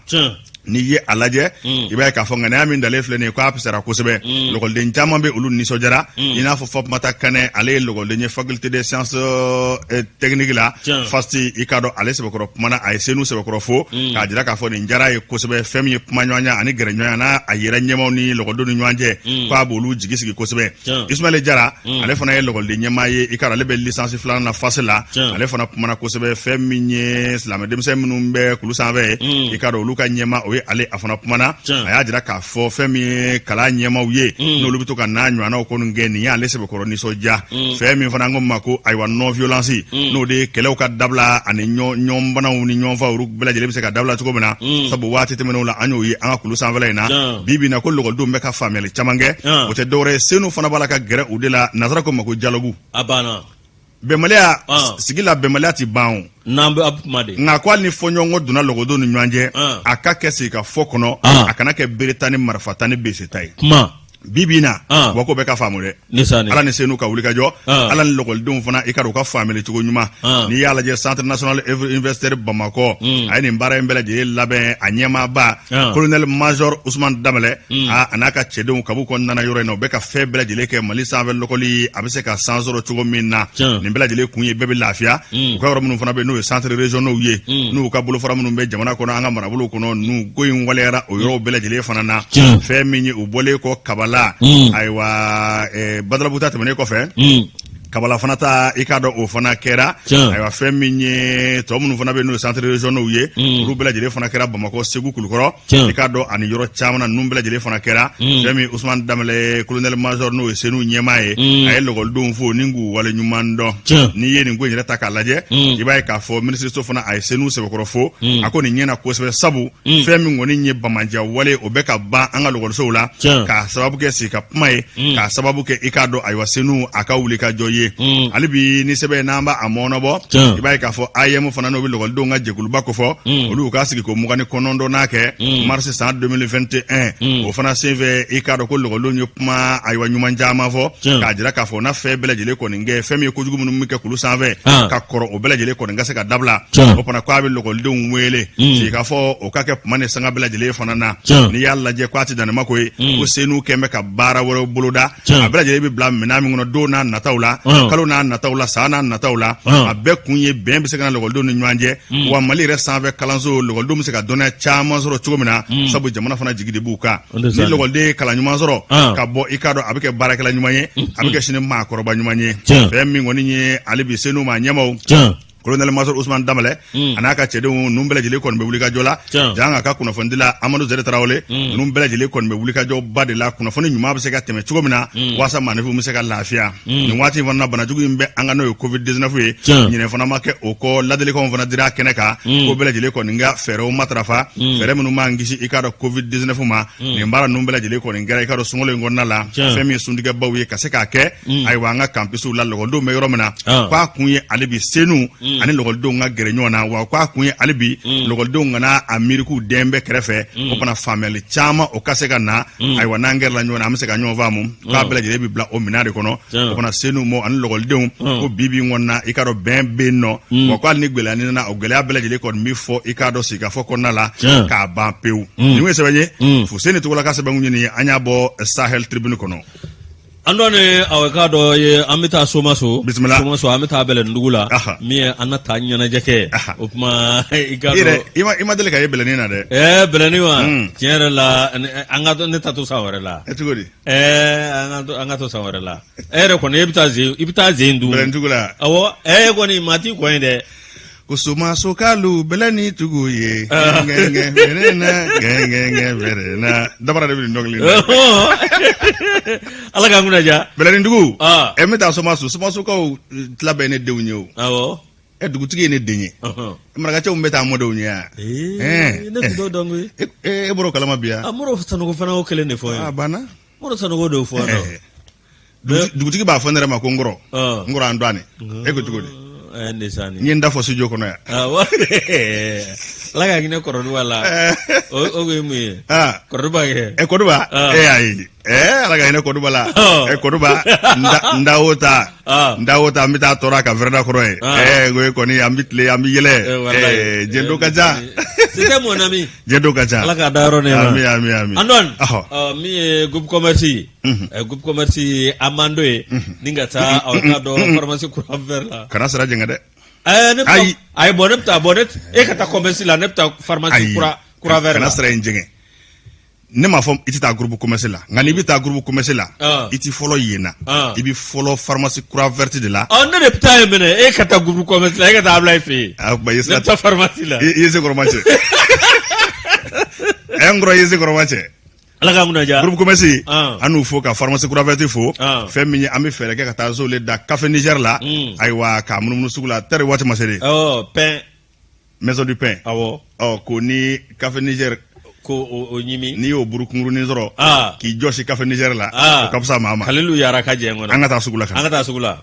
N'i ye a lajɛ, i b'a ye k'a fɔ ŋaniya min dalen filɛ nin ye, k'a fisara kosɛbɛ. Lɔkɔliden caman bɛ, olu nisɔndiyara, i n'a fɔ Fatumata Kanɛ, ale ye lɔkɔliden ye faculté des sciences techniques la, FAST. I k'a dɔn ale sɛbɛkɔrɔ kumana, a ye SENU sɛbɛkɔrɔ fo k'a jira k'a fɔ nin diyara a ye kosɛbɛ. Fɛn min ye kumaɲɔgɔnya ani gɛrɛɲɔgɔnya n'a a yɛrɛ ɲɛmaaw ni lɔkɔlidenw ni ɲɔgɔn cɛ, k'a b'olu jigi sigi kosɛbɛ. Ismaël Jara, ale fana ye lɔkɔliden ɲɛmaa ye, i k'a dɔn ale bɛ licence filanan na FAST la, ale fana kumana kosɛbɛ. Fɛn min ye silamɛ denmisɛn minnu bɛ kulu sanfɛ, i k'a dɔn olu ka ɲɛmaa, o ye ale, a fana kumana, a y'a jira k'a fɔ fɛn min ye kalan ɲɛmaaw ye, n'olu bɛ to ka n'a ɲɔgɔnnaw kɔni kɛ, nin y'ale sɛbɛkɔrɔ nisɔndiya. Fɛn min fana an ko ma ko ayiwa non violence, n'o de ye kɛlɛw ka dabila ani ɲɔgɔnbanaw ni ɲɔgɔnfaw, olu bɛɛ lajɛlen bɛ se ka dabila cogo min na, sabu waati tɛmɛnenw la, an y'o ye an ka kulu sanfɛla in na. Bi bi in na, ko lɔkɔlidenw bɛ ka faamuyali caman kɛ, o tɛ dɔwɛrɛ ye, SENU fana b'a la ka gɛrɛ u de la, nansara ko ma ko dialogue. A banna. Bɛnbaliya sigi la, bɛnbaliya tɛ ban o. N'an bɛ a kuma de. Nka ko hali ni fɔɲɔgɔnkɔ donna lɔgɔdenw ni ɲɔgɔn cɛ, a ka kɛ sigi ka fɔ kɔnɔ, a kana kɛ bereta ni marifata ni beseta ye. Kuma. Bi bi in na, wa ko bɛɛ ka faamu dɛ, Ala ni SENU ka wulikajɔ, Ala ni lɔgɔlidenw fana, i ka dɔn u ka faamuyali cogo ɲuman. N'i y'a lajɛ, Centre national universitaire Bamakɔ, a ye nin baara in bɛɛ lajɛlen labɛn, a ɲɛmaaba colonel major Usman Danbɛlɛ, a n'a ka cɛdenw, kabu kɔni nana yɔrɔ in na, u bɛ ka fɛn bɛɛ lajɛlen kɛ Mali sanfɛ lɔkɔli a bɛ se ka san sɔrɔ cogo min na. Nin bɛɛ lajɛlen kun ye bɛɛ bɛ lafiya. U ka yɔrɔ minnu fana bɛ yen, n'o ye centre régionaux ye, n'u ka bolofara minnu bɛ jamana kɔnɔ, an ka marabolow kɔnɔ, n'u ko in waleyara o yɔrɔw bɛɛ lajɛlen fana na. Fɛn min ye u bɔlen kɔ Kabala, ayiwa, Badalabugu ta tɛmɛnen kɔfɛ. Kabala fana ta i k'a dɔn o fana kɛra. Ayiwa, fɛn min ye tɔ minnu fana bɛ n'o ye centre régionaux ye, olu bɛɛ lajɛlen fana kɛra Bamakɔ, Segu, Kulukɔrɔ, i k'a dɔn ani yɔrɔ caman na, ninnu bɛɛ lajɛlen fana kɛra. Fɛn min Usumani Danbɛlɛ, colonel major, n'o ye CENOU ɲɛmaa ye, a ye lɔgɔlidenw fo ni k'u wale ɲuman dɔn. N'i ye nin ko in yɛrɛ ta k'a lajɛ, i b'a ye k'a fɔ minisiriso fana a ye CENOU sɛbɛkɔrɔ fo. A ko nin ɲɛna kosɛbɛ, sabu fɛn min kɔni ye banbaanciya wale, o bɛ ka ban an ka lɔgɔlisow la, k'a sababu kɛ sigi ka kuma ye, k'a sababu kɛ i k'a dɔn ayiwa CENOU a ka wuli ka jɔ ye. Hali bi ni sɛbɛn n'an b'a mɔnɔbɔ, i b'a ye k'a fɔ AEEM fana, n'o bɛ lɔgɔlidenw ka jɛkuluba kofɔ, olu k'a sigi ko 29nan kɛ mars san 2021. O fana senfɛ, i k'a dɔn ko lɔgɔlidenw ye kuma ayiwa ɲuman caman fɔ, k'a jira k'a fɔ na fɛn bɛɛ lajɛlen kɔni kɛ, fɛn min ye kojugu minnu bɛ kɛ kulu sanfɛ ka kɔrɔ, o bɛɛ lajɛlen kɔni ka se ka dabila. O fana ko a bɛ lɔgɔlidenw wele sigi k'a fɔ o ka kɛ kuma ni sanga bɛɛ lajɛlen fana na. N'i y'a lajɛ, ko a tɛ dan nin ma koyi, ko CENOU kɛn bɛ ka baara wɛrɛw boloda. A bɛɛ lajɛlen bɛ bila minɛn min kɔnɔ don n'a nataw la, kalo n'a nataw la, san n'a nataw la, a bɛɛ kun ye bɛn bɛ se ka na lɔgɔlidenw ni ɲɔgɔn cɛ, wa Mali yɛrɛ sanfɛ kalanso lɔgɔlidenw bɛ se ka dɔnniya caman sɔrɔ cogo min na, sabu jamana fana jigi de b'u kan. Ni lɔgɔliden ye kalan ɲuman sɔrɔ ka bɔ, i k'a dɔn a bɛ kɛ baarakɛla ɲuman ye, a bɛ kɛ sini maakɔrɔba ɲuman ye. Fɛn min kɔni ye hali bi CENOU maa ɲɛmaaw, colonel major Ousmane Danbɛlɛ a n'a ka cɛdenw ninnu bɛɛ lajɛlen kɔni bɛ wulikajɔ la. Jan ka kunnafonidila Amadu Zɛrɛ Tarawele, ninnu bɛɛ lajɛlen kɔni bɛ wulikajɔba de la, kunnafoni ɲuman bɛ se ka tɛmɛ cogo min na, waasa maaninfinw bɛ se ka lafiya. Nin waati in fana na, banajugu in bɛ an ka, n'o ye Covid 19 ye, ɲinɛ fana ma kɛ o kɔ. Ladilikanw fana dira a kɛnɛ kan ko bɛɛ lajɛlen kɔni ka fɛɛrɛw matarafa, fɛɛrɛ minnu b'an kisi i k'a dɔn Covid 19 ma. Nin baara ninnu bɛɛ lajɛlen kɔni kɛra i k'a dɔn sunkalo in kɔnɔna la, fɛn min ye suntigɛbaw ye ka se k'a kɛ ayiwa an ka campusw la, lɔgɔlidenw bɛ yɔrɔ min na. K'a kun ye hali bi CENOU ani lɔgɔlidenw ka gɛrɛ ɲɔgɔn na, wa k'a kun ye hali bi lɔgɔlidenw kana a miiri k'u den bɛ kɛrɛfɛ. O fana faamuyali caman o ka se ka na. Ayiwa, n'an gɛrɛla ɲɔgɔn na, an bɛ se ka ɲɔgɔn faamu. K'a bɛɛ lajɛlen bɛ bila o minɛn de kɔnɔ. O fana CENOU mɔ ani lɔgɔlidenw ko bi bi in kɔnɔna na, i k'a dɔn bɛn bɛ yen nɔ, wa ko hali ni gɛlɛya nana, o gɛlɛya bɛɛ lajɛlen kɔni bɛ fɔ i k'a dɔn sigikafɔ kɔnɔna la k'a ban pewu. Nin ye sɛbɛn ye Fuseni Togola ka sɛbɛn ɲini, an y'a bɔ Sahel Tribune kɔnɔ. An dɔn aw k'a dɔn ye, an bɛ taa Somaso. Bisimila. Somaso, an bɛ taa Bɛlɛnindugu la, min ye an na taa ɲɛnajɛ kɛ. O tuma i ka i ma deli ka ye Bɛlɛnin na dɛ. Ɛɛ, Bɛlɛnin wa, tiɲɛ yɛrɛ la, an ka ne ta to san wɛrɛ la. Cogo di? Ɛɛ, an ka to san wɛrɛ la. E yɛrɛ kɔni, e bɛ taa zen, i bɛ taa zen dun. Bɛlɛnindugu la. Awɔ, e kɔni maa t'i kɔn ye dɛ. Ko Somasokalu Bɛlɛni tugu ye gɛngɛ bɛrɛna gɛngɛ bɛrɛna, dabara de bɛ nin dɔnkili in da. Ala k'an kunna diya. Bɛlɛnindugu. Ɛ, n bɛ taa Somaso, Somasokaw tila bɛɛ ye ne denw ye o. Awɔ. Ɛ, dugutigi ye ne den ye. Marakacɛw bɛ taa mɔdenw ye yan. Ne tun t'o dɔn koyi. E bɔr'o kalama bi yan. A Moro Sanogo fana y'o kelen de fɔ n ye. A banna. Moro Sanogo de y'o fɔ n ye. Dugutigi b'a fɔ ne yɛrɛ ma ko n kɔrɔ, n kɔrɔ an dɔɔnin. E ko cogo di? N ye n da fɔ studio kɔnɔ yan. Ala ka hinɛ kɔrɔduba la. O ye mun ye? Kɔrɔduba kɛ. Ɛ, Kɔduba, e y'a ye, ɛɛ, Ala ka hinɛ Kɔduba la. Ɛ, Kɔduba, n da o ta, n da o ta, n bɛ taa tɔɔrɔ a ka vɛrɛda kɔrɔ ye. Ɛɛ, o ye kɔni, an bɛ tile, an bɛ yɛlɛ. Ɛɛ, jɛndo ka ca. C'était mon ami. Jɛndo ka ca. Ala k'a da yɔrɔ nɛɛma. Ami, ami, ami. An dɔn min ye groupe commerce ye. Groupe commerce an b'an do ye ni ka taa aw k'a dɔn pharmacie Croix Verte la. Kana sira jɛngɛ dɛ. Ɛɛ, ne ayi ayi, bon, ne bɛ taa, bon, ne e ka taa commerce la, ne bɛ taa pharmacie Croix Verte la. Kana sira in jɛngɛ. Ne m'a fɔ i tɛ taa groupe commerce la, nka n'i bɛ taa groupe commerce la, i tɛ fɔlɔ yen na, i bɛ fɔlɔ pharmacie Croix Verte de la. Ɔ, ne de bɛ taa yen minɛ, e ka taa groupe commerce la, e ka taa Ablaye fɛ yen. A kuma i ye sira. Ne bɛ taa pharmacie la. I ye se kɔrɔma cɛ. Ɛ, n kɔrɔ, i ye se kɔrɔma cɛ. Ala k'an kunna diya. Groupe commerce, an n'u fo ka pharmacie Croix Verte fo. Fɛn min ye, an bɛ fɛɛrɛ kɛ ka taa zole da Café Niger la. Ayiwa, k'a munumunu sugu la tari waati ma se de. Ɔ, pain. Maison du pain. Awɔ. Ɔ, ko ni Café Niger. Ko o ɲimi. N'i y'o buru kunkurunin sɔrɔ. K'i jɔsi Café Niger la. O ka fisa maa ma. Kalilu yara ka jɛ n kɔnɔ. An ka taa sugu la. An ka taa sugu la.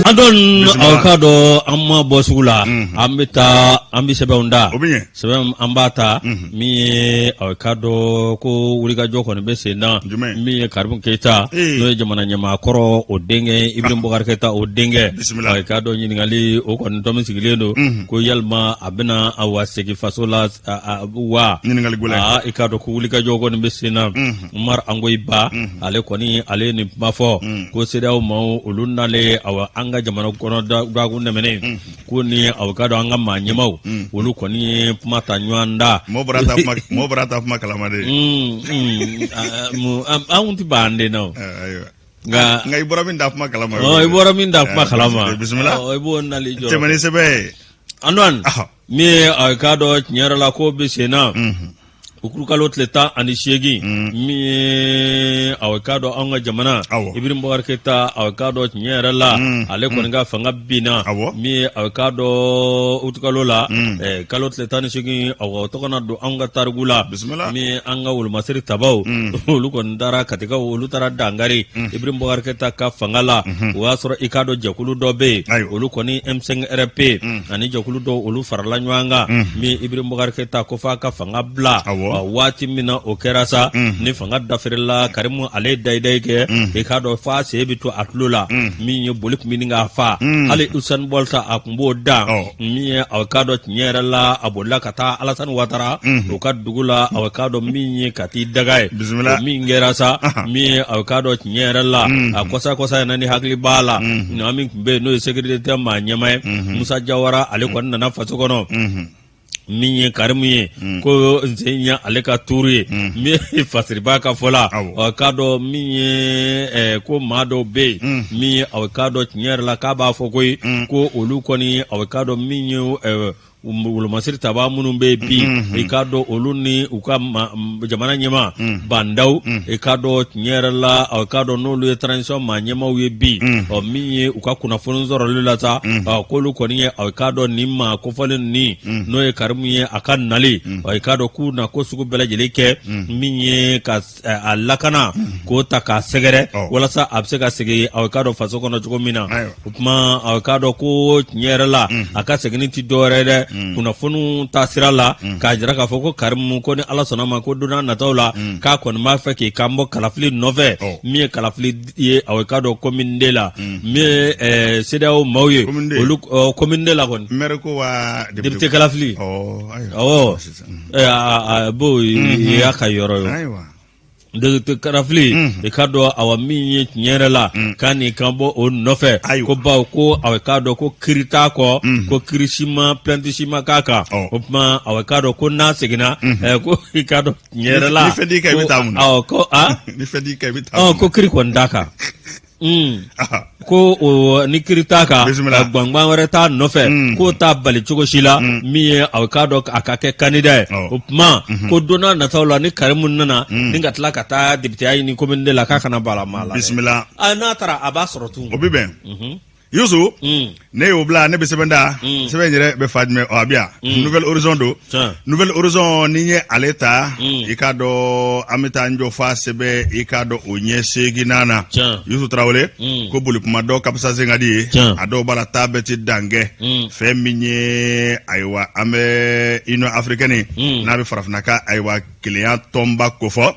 An dɔn aw k'a dɔn an ma bɔ sugu la, an bɛ taa, an bɛ sɛbɛnw da, sɛbɛn an b'a ta, min ye aw k'a dɔn ko wulikajɔ kɔni bɛ sen na, min ye Karimu Keyita, n'o ye jamana ɲɛmaa kɔrɔ, o denkɛ Ibrahim Boubacar Keyita, o denkɛ, aw k'a dɔn ɲininkali o kɔni tɔmi sigilen don ko yalima a bɛna awa segin faso la wa. Aa, i k'a dɔn ko wulikajɔ kɔni bɛ sen na. Umar Angoyi Ba, ale kɔni, ale ye nin kuma fɔ ko CEDEAO maaw olu nalen awa an ka jamana kɔnɔ dɔgɔkun tɛmɛnen, ko ni aw k'a dɔn an ka maa ɲɛmaaw olu kɔni ye kuma ta ɲɔgɔn da. Mɔgɔ bɔra ta kuma kalama de. Anw tɛ ban an den na o. Ayiwa. Nka nka i bɔra min da kuma kalama. I bɔra min da kuma kalama. Bisimila. I b'o nali jɔ. Tɛmɛ ni sɛbɛn ye. Antoine, min ye a k'a dɔn tiɲɛ yɛrɛ la ko bɛ sen na, uturukalo tile 18, min ye a k'a dɔn an ka jamana Ibrahim Boubacar Keita, a k'a dɔn tiɲɛ yɛrɛ la ale kɔni ka fanga binna. Min ye a k'a dɔn utukalo la, kalo tile 18, o tɔgɔ na don an ka tariku la. Min ye an ka wolomasiri tabaw, olu kɔni taara Katikaw, olu taara dankari Ibrahim Boubacar Keita ka fanga la. O y'a sɔrɔ i k'a dɔn jɛkulu dɔ bɛ yen, olu kɔni M5 RFP ani jɛkulu dɔw, olu farala ɲɔgɔn kan. Min Ibrahim Boubacar Keita ko f'a ka fanga bila, waati min na o kɛra sa, ni fanga dafirila, Karimu ale ye dayidayi kɛ, i k'a dɔn f'a sen bɛ to a tulo la. Min ye boli tun bɛ ɲini k'a fa, hali Usain Bolt a tun b'o dan. Min ye a k'a dɔn tiɲɛ yɛrɛ la, a bolila ka taa Alassane Ouattara o ka dugu la, a k'a dɔn min ye ka t'i daga ye. O min kɛra sa, min ye a k'a dɔn tiɲɛ yɛrɛ la, a kɔsa kɔsa in na, ni hakili b'a la, maa min tun bɛ yen n'o ye sécurité maa ɲɛmaa ye, Musa Jawara, ale kɔni nana faso kɔnɔ. Min ye Karimu ye, ko n sen ye ale ka tuuru ye. Min ye Fasiriba ka fɔ la, a k'a dɔn min ye ko maa dɔw bɛ yen, min ye a k'a dɔn tiɲɛ yɛrɛ la k'a b'a fɔ ko ko olu kɔni, a k'a dɔn min ye wolomasiri tabaa minnu bɛ yen bi, i k'a dɔn olu ni u ka jamana ɲɛmaa Bah N'Daw, i k'a dɔn tiɲɛ yɛrɛ la, a k'a dɔn n'olu ye transition maa ɲɛmaaw ye bi, ɔ min ye u ka kunnafoni sɔrɔli la sa, k'olu kɔni ye a k'a dɔn nin maa kofɔlen nin, n'o ye Karimu ye, a ka nali, i k'a dɔn k'u na ko sugu bɛɛ lajɛlen kɛ, min ye ka a lakana, k'o ta k'a sɛgɛrɛ walasa a bɛ se ka segin a k'a dɔn faso kɔnɔ cogo min na. O tuma a k'a dɔn ko tiɲɛ yɛrɛ la, a ka seginni tɛ dɔwɛrɛ dɛ, kunnafoniw ta sira la, k'a jira k'a fɔ ko Karimu ko ni Ala sɔnna ma, ko don nataw la, k'a kɔni b'a fɛ k'i kan bɔ kalafili nɔfɛ. Min ye kalafili ye, a k'a dɔn commune deux la, min ye CEDEAO maaw ye, olu commune deux la kɔni, maire ko wa député kalafili, awɔ, bo y'a ka yɔrɔ ye. Député kalafili, i k'a dɔn awa min ye tiɲɛ yɛrɛ la, k'a n'i kan bɔ o nɔfɛ, ko bawo ko a k'a dɔn ko kiri t'a kɔ, ko kiri si ma, plainte si ma k'a kan. O tuma a k'a dɔn ko n'a seginna, ko i k'a dɔn tiɲɛ yɛrɛ la, ni fɛn t'i kan, i bɛ taa mun na? Ko a ni fɛn t'i kan, i bɛ taa. Ko kiri kɔni t'a kan. Ko o ni kiri t'a kan, gbangban wɛrɛ t'a nɔfɛ, k'o t'a bali cogo si la, min ye a k'a dɔn a ka kɛ candidat ye. O tuma ko don n'a nataw la, ni Karimu nana ni ka tila ka taa députéya ɲini commune deux la, k'a kana bala maa la. Bisimila. N'a taara, a b'a sɔrɔ tun. O bɛ bɛn. Yusu, ne y'o bila, ne bɛ sɛbɛn da. Sɛbɛn yɛrɛ bɛ fa jumɛn? A bɛ yan, Nouvel Horizon don. Nouvel Horizon, ni ye ale ta, i k'a dɔn an bɛ taa n jɔ fa sɛbɛn, i k'a dɔn o ɲɛ seeginnan na. Yusu Tarawele, ko boli kuma dɔ ka fisa sen ka di ye. A dɔw b'a la, taa bɛɛ tɛ dan kɛ. Fɛn min ye, ayiwa, an bɛ Union africaine, n'a bɛ farafinna ka, ayiwa, kelenya tɔnba kofɔ,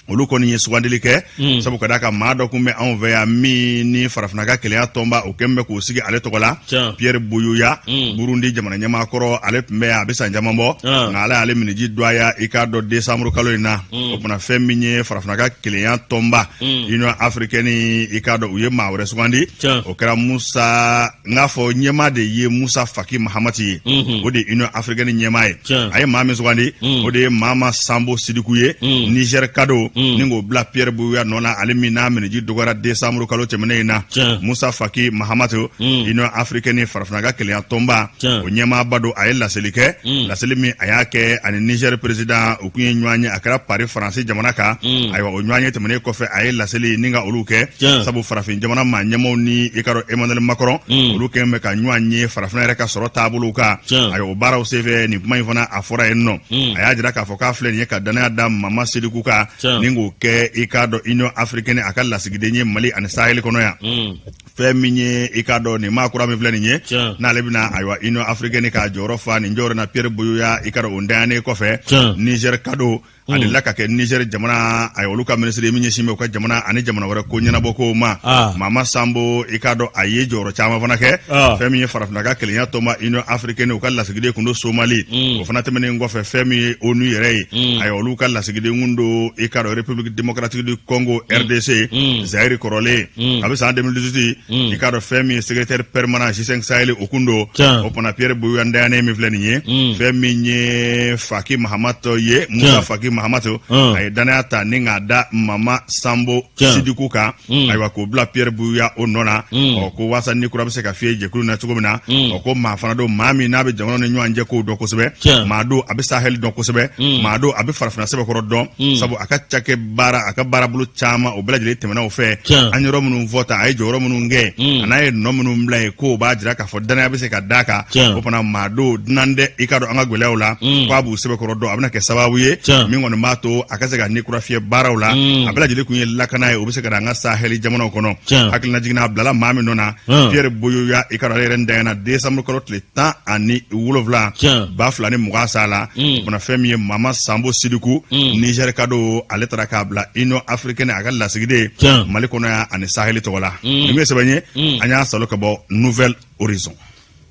olu kɔni ye sugandili kɛ, sabu ka d'a kan maa dɔ tun bɛ anw fɛ yan min ni farafinna ka kelenya tɔnba o kɛlen bɛ k'o sigi ale tɔgɔ la, Pierre Buyoya, Burundi jamana ɲɛmaa kɔrɔ. Ale tun bɛ yan a bɛ san caman bɔ, nka ala y'ale miniji dɔgɔya, i k'a dɔn décembre kalo in na. O tuma fɛn min ye farafinna ka kelenya tɔnba, Union africaine, i k'a dɔn u ye maa wɛrɛ sugandi. O kɛra Musa, n k'a fɔ ɲɛmaa de ye Musa Faki Mahamati ye, o de ye Union africaine ɲɛmaa ye. A ye maa min sugandi, o de ye Mama Sambo Sidiku ye, Niger ka don, ni k'o bila Pierre Buyoya nɔ na, ale min n'a miniji dɔgɔyara décembre kalo tɛmɛnen in na. Musa Faki Mahamati, Union africaine farafinna ka kelenya tɔnba o ɲɛmaaba don, a ye laseli kɛ. Laseli min a y'a kɛ, ani Niger président u kun ye ɲɔgɔn ye, a kɛra Paris, Faransi jamana kan. Ayiwa, o ɲɔgɔn ye tɛmɛnen kɔfɛ, a ye laseli ni ka olu kɛ, sabu farafin jamana maa ɲɛmaaw ni i k'a dɔn Emmanuel Macron, olu kɛlen bɛ ka ɲɔgɔn ye farafinna yɛrɛ ka sɔrɔ taabolow kan. Ayiwa, o baaraw senfɛ, nin kuma in fana a fɔra yen nɔ. A y'a jira k'a fɔ k'a filɛ nin ye ka danaya da Mama Sidiku kan, ni k'o kɛ, i k'a dɔn, Union africaine a ka lasigiden ye Mali ani Sahel kɔnɔ yan. Fɛn min ye, i k'a dɔn nin maa kura min filɛ nin ye, n'ale bɛna, ayiwa, Union africaine k'a jɔyɔrɔ fa nin jɔyɔrɔ na Pierre Buyoya, i k'a dɔn o ntanyalen kɔfɛ, Niger ka don, a delila ka kɛ Niger jamana, ayiwa, olu ka minisiri min ɲɛsin bɛ u ka jamana ani jamana wɛrɛ ko ɲɛnabɔ kow ma. Mama Sambo, i k'a dɔn a ye jɔyɔrɔ caman fana kɛ. Fɛn min ye farafinna ka kelenya tɔnba Union africaine u ka lasigiden kun don Somali. O fana tɛmɛnen kɔfɛ, fɛn min ye ONU yɛrɛ ye, ayiwa, olu ka lasigiden kun don, i k'a dɔn, République démocratique du Congo, RDC, Zaire kɔrɔlen. A bɛ san 2018, i k'a dɔn fɛn min ye secrétaire permanent G5 Sahel o kun don. O fana Pierre Buyoya ntanyalen min filɛ nin ye, fɛn min ye Faki Mahamat ye, Musa Faki Mahamat a ye danaya ta ni k'a da Mama Sambo Sidiku kan, ayiwa, k'o bila Pierre Buyoya o nɔ na. Ɔ, ko waasa ni kura bɛ se ka fiyɛ jɛkulu na cogo min na. Ɔ, ko maa fana don, maa min n'a bɛ jamana ni ɲɔgɔn cɛ kow dɔn kosɛbɛ, maa don a bɛ Sahel dɔn kosɛbɛ, maa don a bɛ farafinna sɛbɛkɔrɔ dɔn, sabu a ka cakɛ baara, a ka baarabolo caman, o bɛɛ lajɛlen tɛmɛna o fɛ. An yɔrɔ minnu fɔ tan, a ye jɔyɔrɔ minnu kɛ, a n'a ye nɔ minnu bila yen, k'o b'a jira k'a fɔ danaya bɛ se ka d'a kan. O fana maa don dunan tɛ, i k'a dɔn an ka gɛlɛyaw la, k'a b'u sɛbɛkɔrɔ dɔn. A bɛna kɛ sababu ye min kɔni b'a to a ka se ka ni kura fiyɛ baaraw la. A bɛɛ lajɛlen kun ye lakana ye, o bɛ se ka na an ka sahɛli jamanaw kɔnɔ. Hakililajigin na, a bilala maa min nɔ na, Pierre Buyoya, i k'a dɔn ale yɛrɛ ntanyana décembre kalo tile 17, 2020 sa la. O fana, fɛn min ye Mama Sambo Sidiku, Niger ka don, ale taara k'a bila Union africaine a ka lasigiden Mali kɔnɔ yan ani sahɛli tɔgɔ la. Nin ye sɛbɛn ye an y'a sɔrɔ ka bɔ Nouvel Horizon.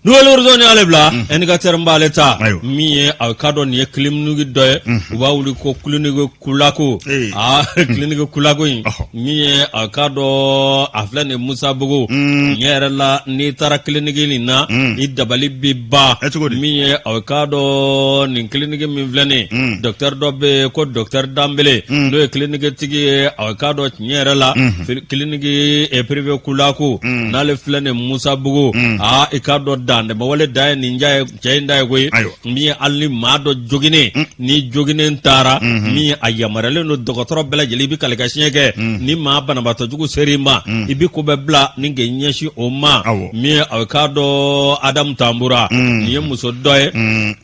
Nouvel Horizon y'ale bila. Indicateur b'ale ta min ye, a k'a dɔn nin ye clinique dɔ ye, u b'a wuli ko clinique Kulako. Aa, clinique Kulako in min ye, a k'a dɔn a filɛ nin Musabugu ɲɛ yɛrɛ la. N'i taara clinique nin na, i dabali bi ban. Min ye, a k'a dɔn nin clinique min filɛ nin, docteur dɔ bɛ yen ko docteur Danbele, n'o ye clinique tigi ye. A k'a dɔn tiɲɛ yɛrɛ la, clinique privé Kulako, n'ale filɛ nin Musabugu, aa, i k'a dɔn dantɛmɛwale da ye nin ja ye, cɛ in da ye koyi. Min ye, hali ni maa dɔ joginen, ni joginen taara, min ye a yamaruyalen don dɔgɔtɔrɔ bɛɛ lajɛlen, i bɛ kali ka siɲɛ kɛ, ni maa banabaatɔ jugu ser'i ma, i bɛ ko bɛɛ bila ni k'i ɲɛsin o ma. Min ye, a k'a dɔn Adamu Tanbura, nin ye muso dɔ ye.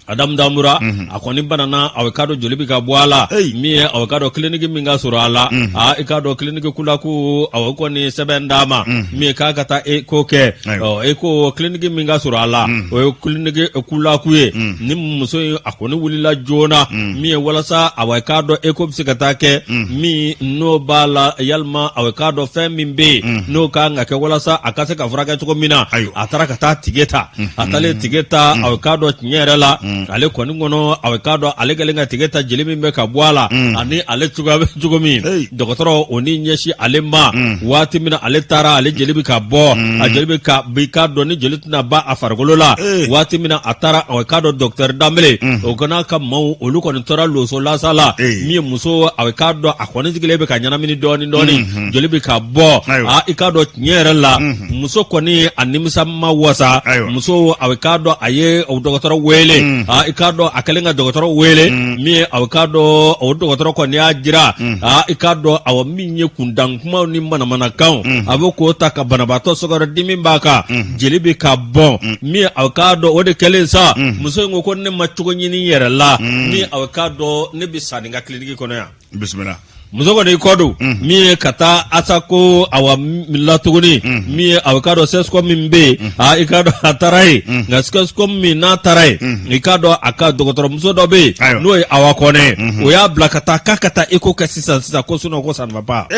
Adamu Tanbura, a kɔni banana, a k'a dɔn joli bɛ ka bɔ a la. Min ye, a k'a dɔn clinique min ka surun a la, aa, i k'a dɔn clinique Kulaku, a kɔni sɛbɛn d'a ma min ye k'a ka taa écho kɛ. Ɔ, écho clinique min ka surun a la, o ye clinique Kulaku ye. Ni muso in, a kɔni wulila joona min ye walasa a k'a dɔn écho bɛ se ka taa kɛ min n'o b'a la, yalima a k'a dɔn fɛn min bɛ yen n'o ka kan ka kɛ walasa a ka se ka furakɛ cogo min na. A taara ka taa ticket ta. A taalen ticket ta, a k'a dɔn tiɲɛ yɛrɛ la, ale kɔni kɔnɔ, a k'a dɔn ale kɛlen ka ticket ta, jeli min bɛ ka bɔ a la ani ale cogoya bɛ cogo min, dɔgɔtɔrɔ o ni ɲɛsin ale ma waati min na ale taara, ale jeli bɛ ka bɔ, a jeli bɛ ka i k'a dɔn ni jeli tɛna ban a farikolo la. Waati min na a taara, a k'a dɔn docteur Danbele, o kana ka maaw, olu kɔni tora loso lasa la. Min ye muso, a k'a dɔn a kɔni sigilen bɛ ka ɲɛnamini dɔɔnin dɔɔnin, joli bɛ ka bɔ. Aa, i k'a dɔn tiɲɛ yɛrɛ la, muso kɔni a nimisa ma wasa. Muso, a k'a dɔn a ye o dɔgɔtɔrɔ wele. Aa, i k'a dɔn a kɛlen ka dɔgɔtɔrɔ wele, min ye, a k'a dɔn o dɔgɔtɔrɔ kɔni y'a jira. Aa, i k'a dɔn, awɔ, min ye kuntan kumaw ni manamanakanw, a bɛ k'o ta ka banabaatɔ sɛgɛrɛ, dimi b'a kan, jeli bɛ ka bɔn. Min ye, a k'a dɔn o de kɛlen sa, muso in ko ko ne ma cogo ɲini n yɛrɛ la, min a k'a dɔn ne bɛ sa nin ka clinique kɔnɔ yan. Bisimila. Muso kɔni i kɔ don min ye ka taa Asako awa la tuguni. Min ye, a k'a dɔn CSCOM min bɛ yen, aa, i k'a dɔn a taara yen. Nka CSCOM min n'a taara yen, i k'a dɔn a ka dɔgɔtɔrɔmuso dɔ bɛ yen, n'o ye Awa Kɔnɛ, o y'a bila ka taa k'a ka taa écho kɛ sisan sisan, ko sinon ko ça ne va pas.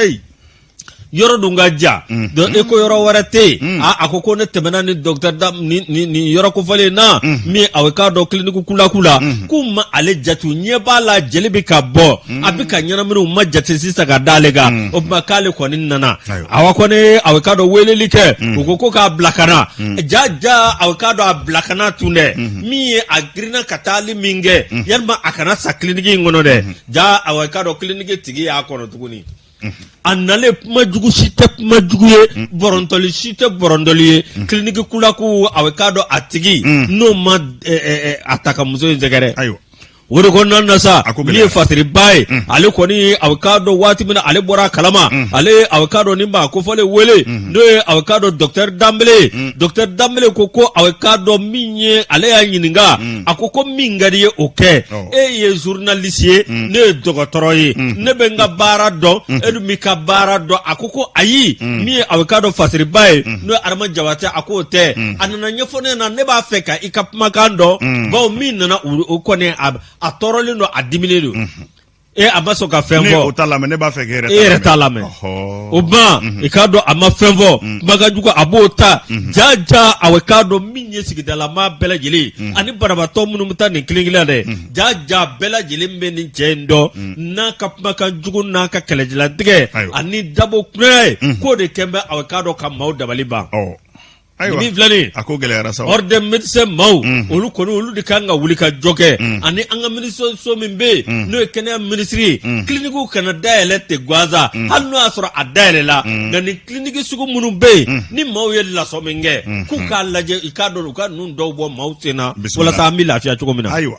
Yɔrɔ dun ka jan, donc écho yɔrɔ wɛrɛ tɛ yen. A ko ko ne tɛmɛna ni docteur da ni ni ni yɔrɔ kofɔlen na, min a k'a dɔn clinique Kulaku la, k'u ma ale jate, u ɲɛ b'a la jeli bɛ ka bɔ, a bɛ ka ɲɛnamini, u ma jate sisan ka d'ale kan. O tuma k'ale kɔni nana. Awa kɔni, a k'a dɔn weleli kɛ, u ko ko k'a bila ka na. Ja ja, a k'a dɔn a bila ka na tun dɛ. Min ye, a girinna ka taali min kɛ, yalima a kana sa clinique in kɔnɔ dɛ. Ja, a k'a dɔn clinique tigi y'a kɔnɔ tuguni. A nalen, kuma jugu si tɛ kuma jugu ye, bɔrɔntɔli si tɛ bɔrɔntɔli ye. Clinique Kulaku, a k'a dɔn a tigi n'o ma a ta ka muso in sɛgɛrɛ. O de kɔnɔna na sa, min ye fasiriba ye, ale kɔni, a k'a dɔn waati min na ale bɔra a kalama, ale a k'a dɔn ni maa kofɔlen wele, n'o ye a k'a dɔn docteur Danbele ye. Docteur Danbele ko ko a k'a dɔn min ye, ale y'a ɲininka, a ko ko min ka di ye o kɛ. E ye journaliste ye, ne ye dɔgɔtɔrɔ ye, ne bɛ n ka baara dɔn, e dun b'i ka baara dɔn. A ko ko ayi, min ye a k'a dɔn fasiriba ye, n'o ye Adama Jabate, a k'o tɛ. A nana ɲɛfɔ ne na, ne b'a fɛ ka i ka kumakan dɔn, bawo min nana, o kɔni a tɔɔrɔlen don, a diminen don. E a ma sɔn ka fɛn fɔ. O t'a lamɛn, ne b'a fɛ k'e yɛrɛ e yɛrɛ t'a lamɛn. O ban, i k'a dɔn a ma fɛn fɔ, kumakan jugu a b'o ta. Ja ja, a k'a dɔn min ye sigidalamaa bɛɛ lajɛlen ani banabaatɔ minnu bɛ taa nin kelen kelen dɛ, ja ja, bɛɛ lajɛlen bɛ nin cɛ in dɔn n'a ka kumakan jugu, n'a ka kɛlɛjalatigɛ ani dabo kunya ye. K'o de kɛn bɛ a k'a dɔn ka maaw dabali ban. Ayiwa min filɛ nin ye a ko gɛlɛyara sa ordre des médecins maaw olu kɔni olu de kan ka wuli ka jɔ kɛ ani an ka minisiriso min bɛ yen n'o ye kɛnɛya minisiri ye kilinikiw kana dayɛlɛ ten gansan hali n'o y'a sɔrɔ a dayɛlɛla nka nin kiliniki sugu minnu bɛ yen ni maaw ye lasɔmi kɛ k'u k'a lajɛ i k'a dɔn u ka ninnu dɔw bɔ maaw sen na walasa an bɛ lafiya cogo min na ayiwa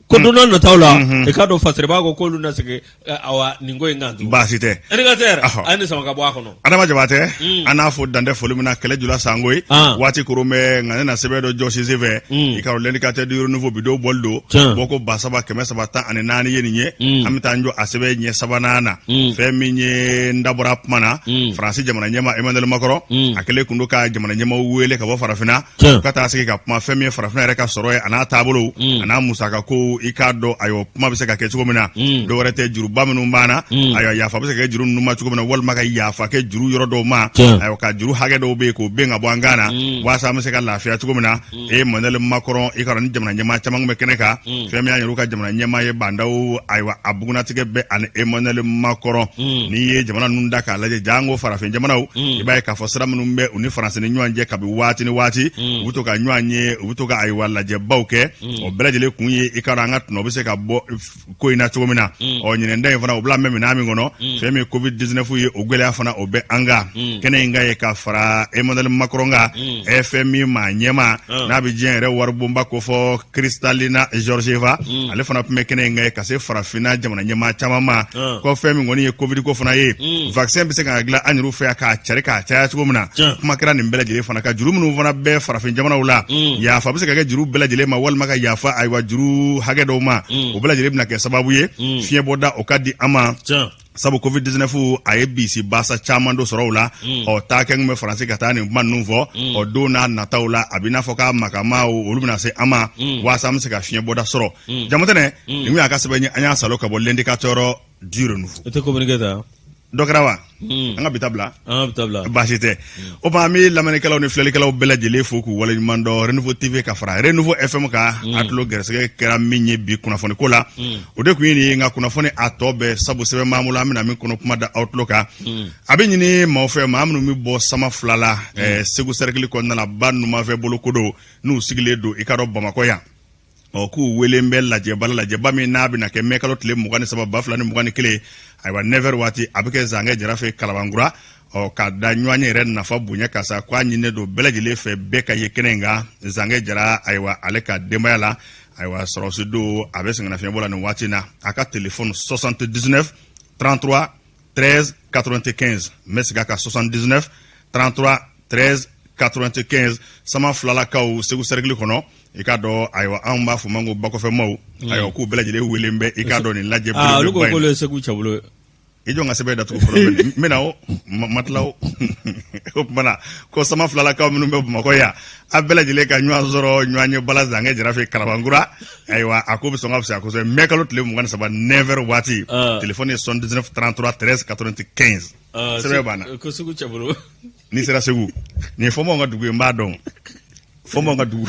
ko don n'a nataw la i k'a dɔn fasiriba ko k'olu na segin awa nin ko in kan tugun baasi tɛ indicateur a ye nin sama ka bɔ a kɔnɔ adama jabatɛ an n'a fo dan tɛ foli min na kɛlɛ jula sango ye waati koron bɛ nka ne na sɛbɛn dɔ jɔsi sen fɛ i ka l'indicateur du renouveau bi don bɔli don bɔko 3314 ye nin ye an bɛ taa n jɔ a sɛbɛn ɲɛ sabanan na fɛn min ye n da bɔra kuma na faransi jamana ɲɛmaa emmanuel macron a kɛlen kun don ka jamana ɲɛmaaw wele ka bɔ farafinna u ka taa sigi ka kuma fɛn min ye farafinna yɛrɛ ka sɔrɔ ye a n'a taabolo a n'a musaka ko i k'a dɔn ayiwa kuma bɛ se ka kɛ cogo min na dɔw wɛrɛ tɛ juruba minnu b'an na ayiwa yafa bɛ se ka kɛ juru ninnu ma cogo min na walima ka yafa kɛ juru yɔrɔ dɔw ma ayiwa ka juru hakɛ dɔw bɛ yen k'o ben ka bɔ an kan na walasa an bɛ se ka lafiya cogo min na Emmanuel Macron i k'a dɔn ni jamana ɲɛmaa caman tun bɛ kɛnɛ kan fɛn min y'an yɛrɛ ka jamana ɲɛmaa ye Bah N'Daw ayiwa a bugunnatigɛ bɛ ani Emmanuel Macron n'i ye jamana ninnu da k'a lajɛ janko farafin jamanaw i b'a ye k'a fɔ sira minnu bɛ u ni Faransi ni ɲɔgɔn cɛ kabi waati ni waati u bɛ to ka ɲɔgɔn ye u bɛ to ka ayiwa lajɛbaw kɛ o bɛɛ lajɛlen kun ye i k'a dɔn an ka tɔnɔ bɛ se ka bɔ ko in na cogo min na ɔ ɲinɛn ta in fana o bila bɛ minɛn min kɔnɔ fɛn min ye covid 19 ye o gɛlɛya fana o bɛ an kan kɛnɛ in kan ye ka fara Emmanuel Macron kan FMI maa ɲɛmaa n'a bɛ diɲɛ yɛrɛ waribonba kofɔ Kristalina Georgieva ale fana tun bɛ kɛnɛ in kan ye ka se farafinna jamana ɲɛmaa caman ma ko fɛn min kɔni ye covid ko fana ye vaccin bɛ se ka dilan an yɛrɛ fɛ yan k'a cari k'a caya cogo min na kuma kɛra nin bɛɛ lajɛlen fana kan juru minnu fana bɛ farafin jamanaw la yafa bɛ se ka kɛ juru bɛɛ lajɛlen ma walima ka yafa ayiwa juru hakɛ dɔw ma o bɛɛ lajɛlen bɛna kɛ sababu ye fiɲɛbɔda o ka di an ma sabu covid 19 a ye bisi basa caman don sɔrɔw la ɔ taa kɛ bɛ faransi ka taa nin kuma ninnu fɔ ɔ don n'a nataw la a bɛ n'a fɔ k'a makama olu bɛna se an ma walasa an bɛ se ka fiɲɛbɔda sɔrɔ jamatɛnɛ nin y'a ka sɛbɛn ye an y'a salo ka bɔ l'indicateur du renouveau i tɛ communiqué ta dɔ kɛra wa an ka bi ta bila an ka bi ta bila baasi tɛ o tuma an bɛ lamɛnnikɛlaw ni filɛlikɛlaw bɛɛ lajɛlen fo k'u waleɲuman dɔn Renouveau TV ka fara Renouveau FM kan a tulo gɛrɛsɛgɛ kɛra min ye bi kunnafoni ko la o de tun ye nin ye nka kunnafoni a tɔ bɛɛ sabu sɛbɛn b'an bolo an bɛna min kɔnɔ kuma da aw tulo kan a bɛ ɲini maaw fɛ maa minnu bɛ bɔ sama fila la Segu sɛrɛkili kɔnɔna la ba numanfɛ bolo ko don n'u sigilen don i k'a dɔn Bamakɔ yan ɔ k'u welen bɛ lajɛba la lajɛba min n'a bɛna kɛ mɛ kalo tile 23 2021 ayiwa 9 heures waati a bɛ kɛ Zankɛ Jara fɛ Kalabankura ɔ ka da ɲɔgɔn ye yɛrɛ nafa bonya kan sa k'a ɲininen don bɛɛ lajɛlen fɛ bɛɛ ka ye kɛnɛ in kan Zankɛ Jara ayiwa ale ka denbaya la ayiwa sɔrɔsi don a bɛ sɛgɛnnafiɲɛbɔ la nin waati in na a ka telefɔni 79 33 13 95 n bɛ segin a kan 79 33 13 95 sama filalakaw segu sɛrɛkili kɔnɔ i k'a dɔn ayiwa anw b'a fɔ ma ko bakɔfɛmaw ayiwa k'u bɛɛ lajɛlen welen bɛ i k'a dɔn nin lajɛ ah, olu ko k'olu ye segu cɛbolo ye i jɔ n ka sɛbɛn datugu fɔlɔ n bɛna o ma tila o o tuma na ko sama filalakaw minnu bɛ bamakɔ yan a bɛɛ lajɛlen ka ɲɔgɔn sɔrɔ ɲɔgɔn ye bala zankɛ jara fɛ kalabankura ayiwa a ko bɛ sɔn ka fisaya kosɛbɛ mɛ kalo tile 23 9 heures waati telefɔni ye 79 33 13 95 sɛbɛn banna ko segu cɛbolo n'i sera segu nin ye fɔmaw ka dugu ye n b'a dɔn fɔmaw ka dugu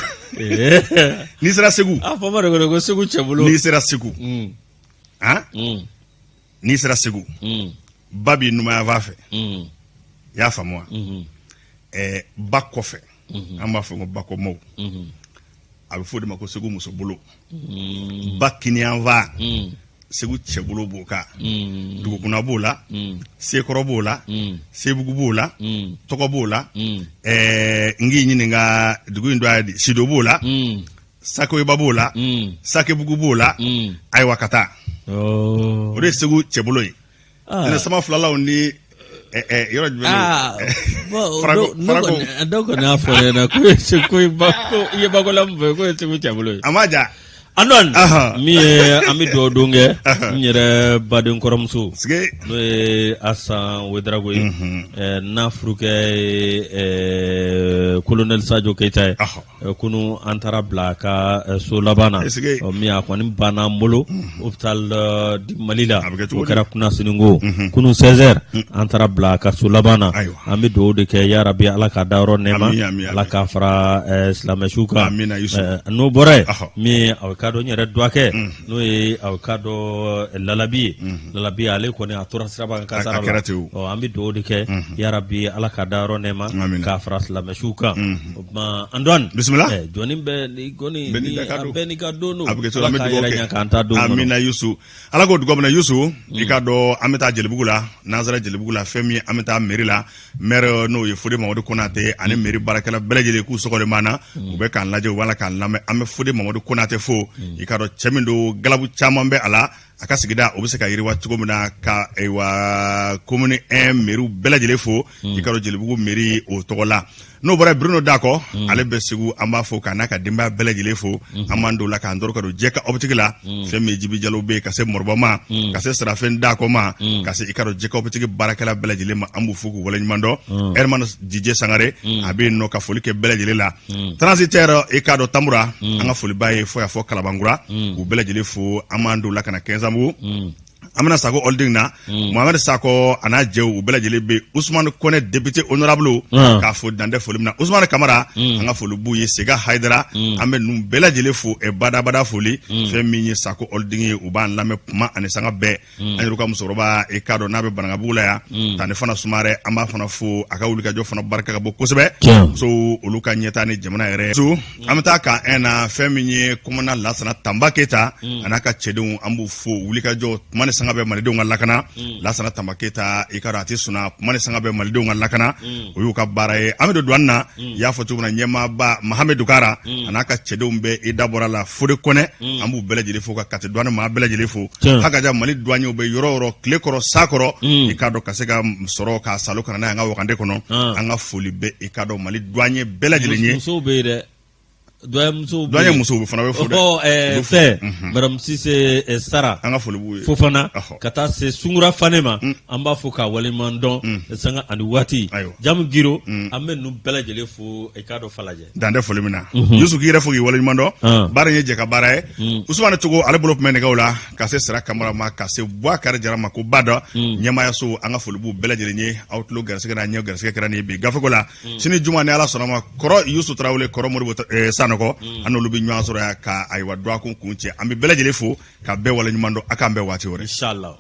n'i sera segu a fɔma de ko segu cɛbolo n'i sera segu han n'i sera segu ba b'i numanyanfan fɛ i y'a faamu wa ɛɛ ba kɔfɛ an b'a fɔ ko bakɔmaw a bɛ fɔ o de ma ko segu musobolo ba kiniyanfan segu cɛbolo b'o kan dugukuna b'o la sekɔrɔ b'o la sebugu b'o la tɔgɔ b'o la ɛɛ n k'i ɲininka dugu in dɔ ye di sido b'o la sakoyiba b'o la sakebugu b'o la ayiwa ka taa o de ye segu cɛbolo ye ah. sama filalaw ni yɔrɔ jumɛn ah, dɔw kɔni y'a fɔ ne ɲɛna ko i ye bakola min fɔ k'o ye segu cɛbolo ye a ma ja Antoine min ye an bɛ dugawu don kɛ n yɛrɛ baden kɔrɔmuso n'o ye Asan Wedarago ye n'a furukɛ ye colonel Sajo Keyita ye Kunun an taara bila a ka so laban na min a kɔni banna an bolo hôpital du Mali la o kɛra kunasini ko kunun 16 heures an taara bila a ka so laban na an bɛ dugawu de kɛ yarabi ala k'a dayɔrɔ nɛɛma ala k'a fara silamɛsu kan n'o bɔra yen min a k'a dɔn n yɛrɛ dɔgɔkɛ n'o ye aw k'a dɔn lalabi ye lalabi ale kɔni a tora siraba kan kasara la ɔ an bɛ dugawu de kɛ yarabi ala ka dayɔrɔ nɛɛma k'a fara silamɛsuw kan o tuma Antoine bisimila jɔnni bɛɛ ni kɔni bɛɛ n'i ka don don a bɛ kɛ cogo an bɛ ala k'a dugawu yɛrɛ kɛ ɲɛ k'an ta don kɔnɔ amina Yusu ala k'o dugawu minɛ Yusu i k'a dɔn an bɛ taa Jelibugu la n'an sera Jelibugu la fɛn min an bɛ taa mairie la maire n'o ye Fode Mamadu Konate ani mairie baarakɛla bɛɛ lajɛlen k'u sɔgɔlen b'an na u bɛ k'an lajɛ u b'a la k'an lamɛn an bɛ Fode Mamadu Konate fo i k'a dɔn cɛ min don galabu caman bɛ a la a ka sigida o bɛ se ka yiriwa cogo min na ka ayiwa commune 1 mairie bɛɛ lajɛlen fo i k'a dɔn Jelibugu mairie o tɔgɔ la n'o bɔra Bruno Dakɔ ale bɛ Segu an b'a fo k'a n'a ka denbaya bɛɛ lajɛlen fo an b'an don la k'an dɔrɔ ka don jɛ ka optique la fɛn min ye Jibi Jalo bɛ yen ka se Moriba ma ka se Sarafɛn Dakɔ ma ka se i k'a dɔn jɛ ka optique baarakɛla bɛɛ lajɛlen ma an b'u fo k'u waleɲuman dɔn Herman Dijɛ Sangare a bɛ yen nɔ ka foli kɛ bɛɛ lajɛlen la transitaire i k'a dɔn Tamura an ka foli b'a ye fo y'a fɔ Kalabankura k'u bɛɛ lajɛlen fo an b'an don la ka na Kɛnzanbugu an bɛna Sako Holding na Mohamed Sako a n'a jɛw u bɛɛ lajɛlen bɛ Ousmane Kone député honorable k'a fo dan tɛ foli min na Ousmane Kamara an ka foli b'u ye Sega Hayidara an bɛ ninnu bɛɛ lajɛlen fo badabada foli fɛn min ye Sako Holding ye u b'an lamɛn kuma ani sanga bɛɛ an yɛrɛ ka musokɔrɔba i k'a dɔn n'a bɛ Banankabugu la yan Tani Fana Sumare an b'a fana fo a ka wulikajɔ fana barika ka bon kosɛbɛ musow olu ka ɲɛtaa ni jamana yɛrɛ so an bɛ taa camp 1 na fɛn min ye commandant Lasana Tanba Keyita a n'a ka cɛdenw an b'u fo wulikajɔ tuma ni sanga bɛɛ malidenw ka lakana Lasana Tanba Keyita i k'a dɔn a tɛ sunaa tuma ni sanga bɛɛ malidenw ka lakana o y'u ka baara ye an bɛ don douane na i y'a fɔ cogo min na ɲɛmaaba Mahamadu Dukara a n'a ka cɛdenw bɛɛ i da bɔra la Fode Kɔnɛ an b'u bɛɛ lajɛlen fo ka Kati douane maa bɛɛ lajɛlen fo hakaja Mali douaniers bɛ yɔrɔ o yɔrɔ tile kɔrɔ sa kɔrɔ i k'a dɔn ka se ka sɔrɔ k'a salo ka na n'a ye an ka wagande kɔnɔ an ka foli bɛ i k'a dɔn Mali douanier bɛɛ lajɛlen ye musow bɛ yen dɛ douanier musow douanier musow fana bɛ fo dɛ fɛn madame Sise Sara an ka foli b'u ye Fofana ka taa se Sungura Fane ma an b'a fo k'a waleɲuman dɔn sanga ani waati Jamu Giro an bɛ ninnu bɛɛ lajɛlen fo i k'a dɔn Falajɛ dan tɛ foli min na Yusu k'i yɛrɛ fo k'i waleɲuman dɔn baara in ye jɛ ka baara ye Usumani Togo ale bolo tun bɛ nɛgɛw la ka se Sira Kamara ma ka se Bubakari Jara ma ko ba dɔ ɲɛmaayaso an ka foli b'u bɛɛ lajɛlen ye aw tulo garisɛgɛ n'a ɲɛ garisɛgɛ kɛra nin ye bi gafeko la sini juma ni Ala sɔnna ma kɔrɔ Yusu Tarawele kɔrɔ Modibo Sanɔgɔ an n'olu bɛ ɲɔgɔn sɔrɔ yan ka ayiwa dɔgɔkun kuncɛ an bɛ bɛɛ lajɛlen fo ka bɛɛ waleɲuman dɔn a k'an bɛn waati wɛrɛ inchallah.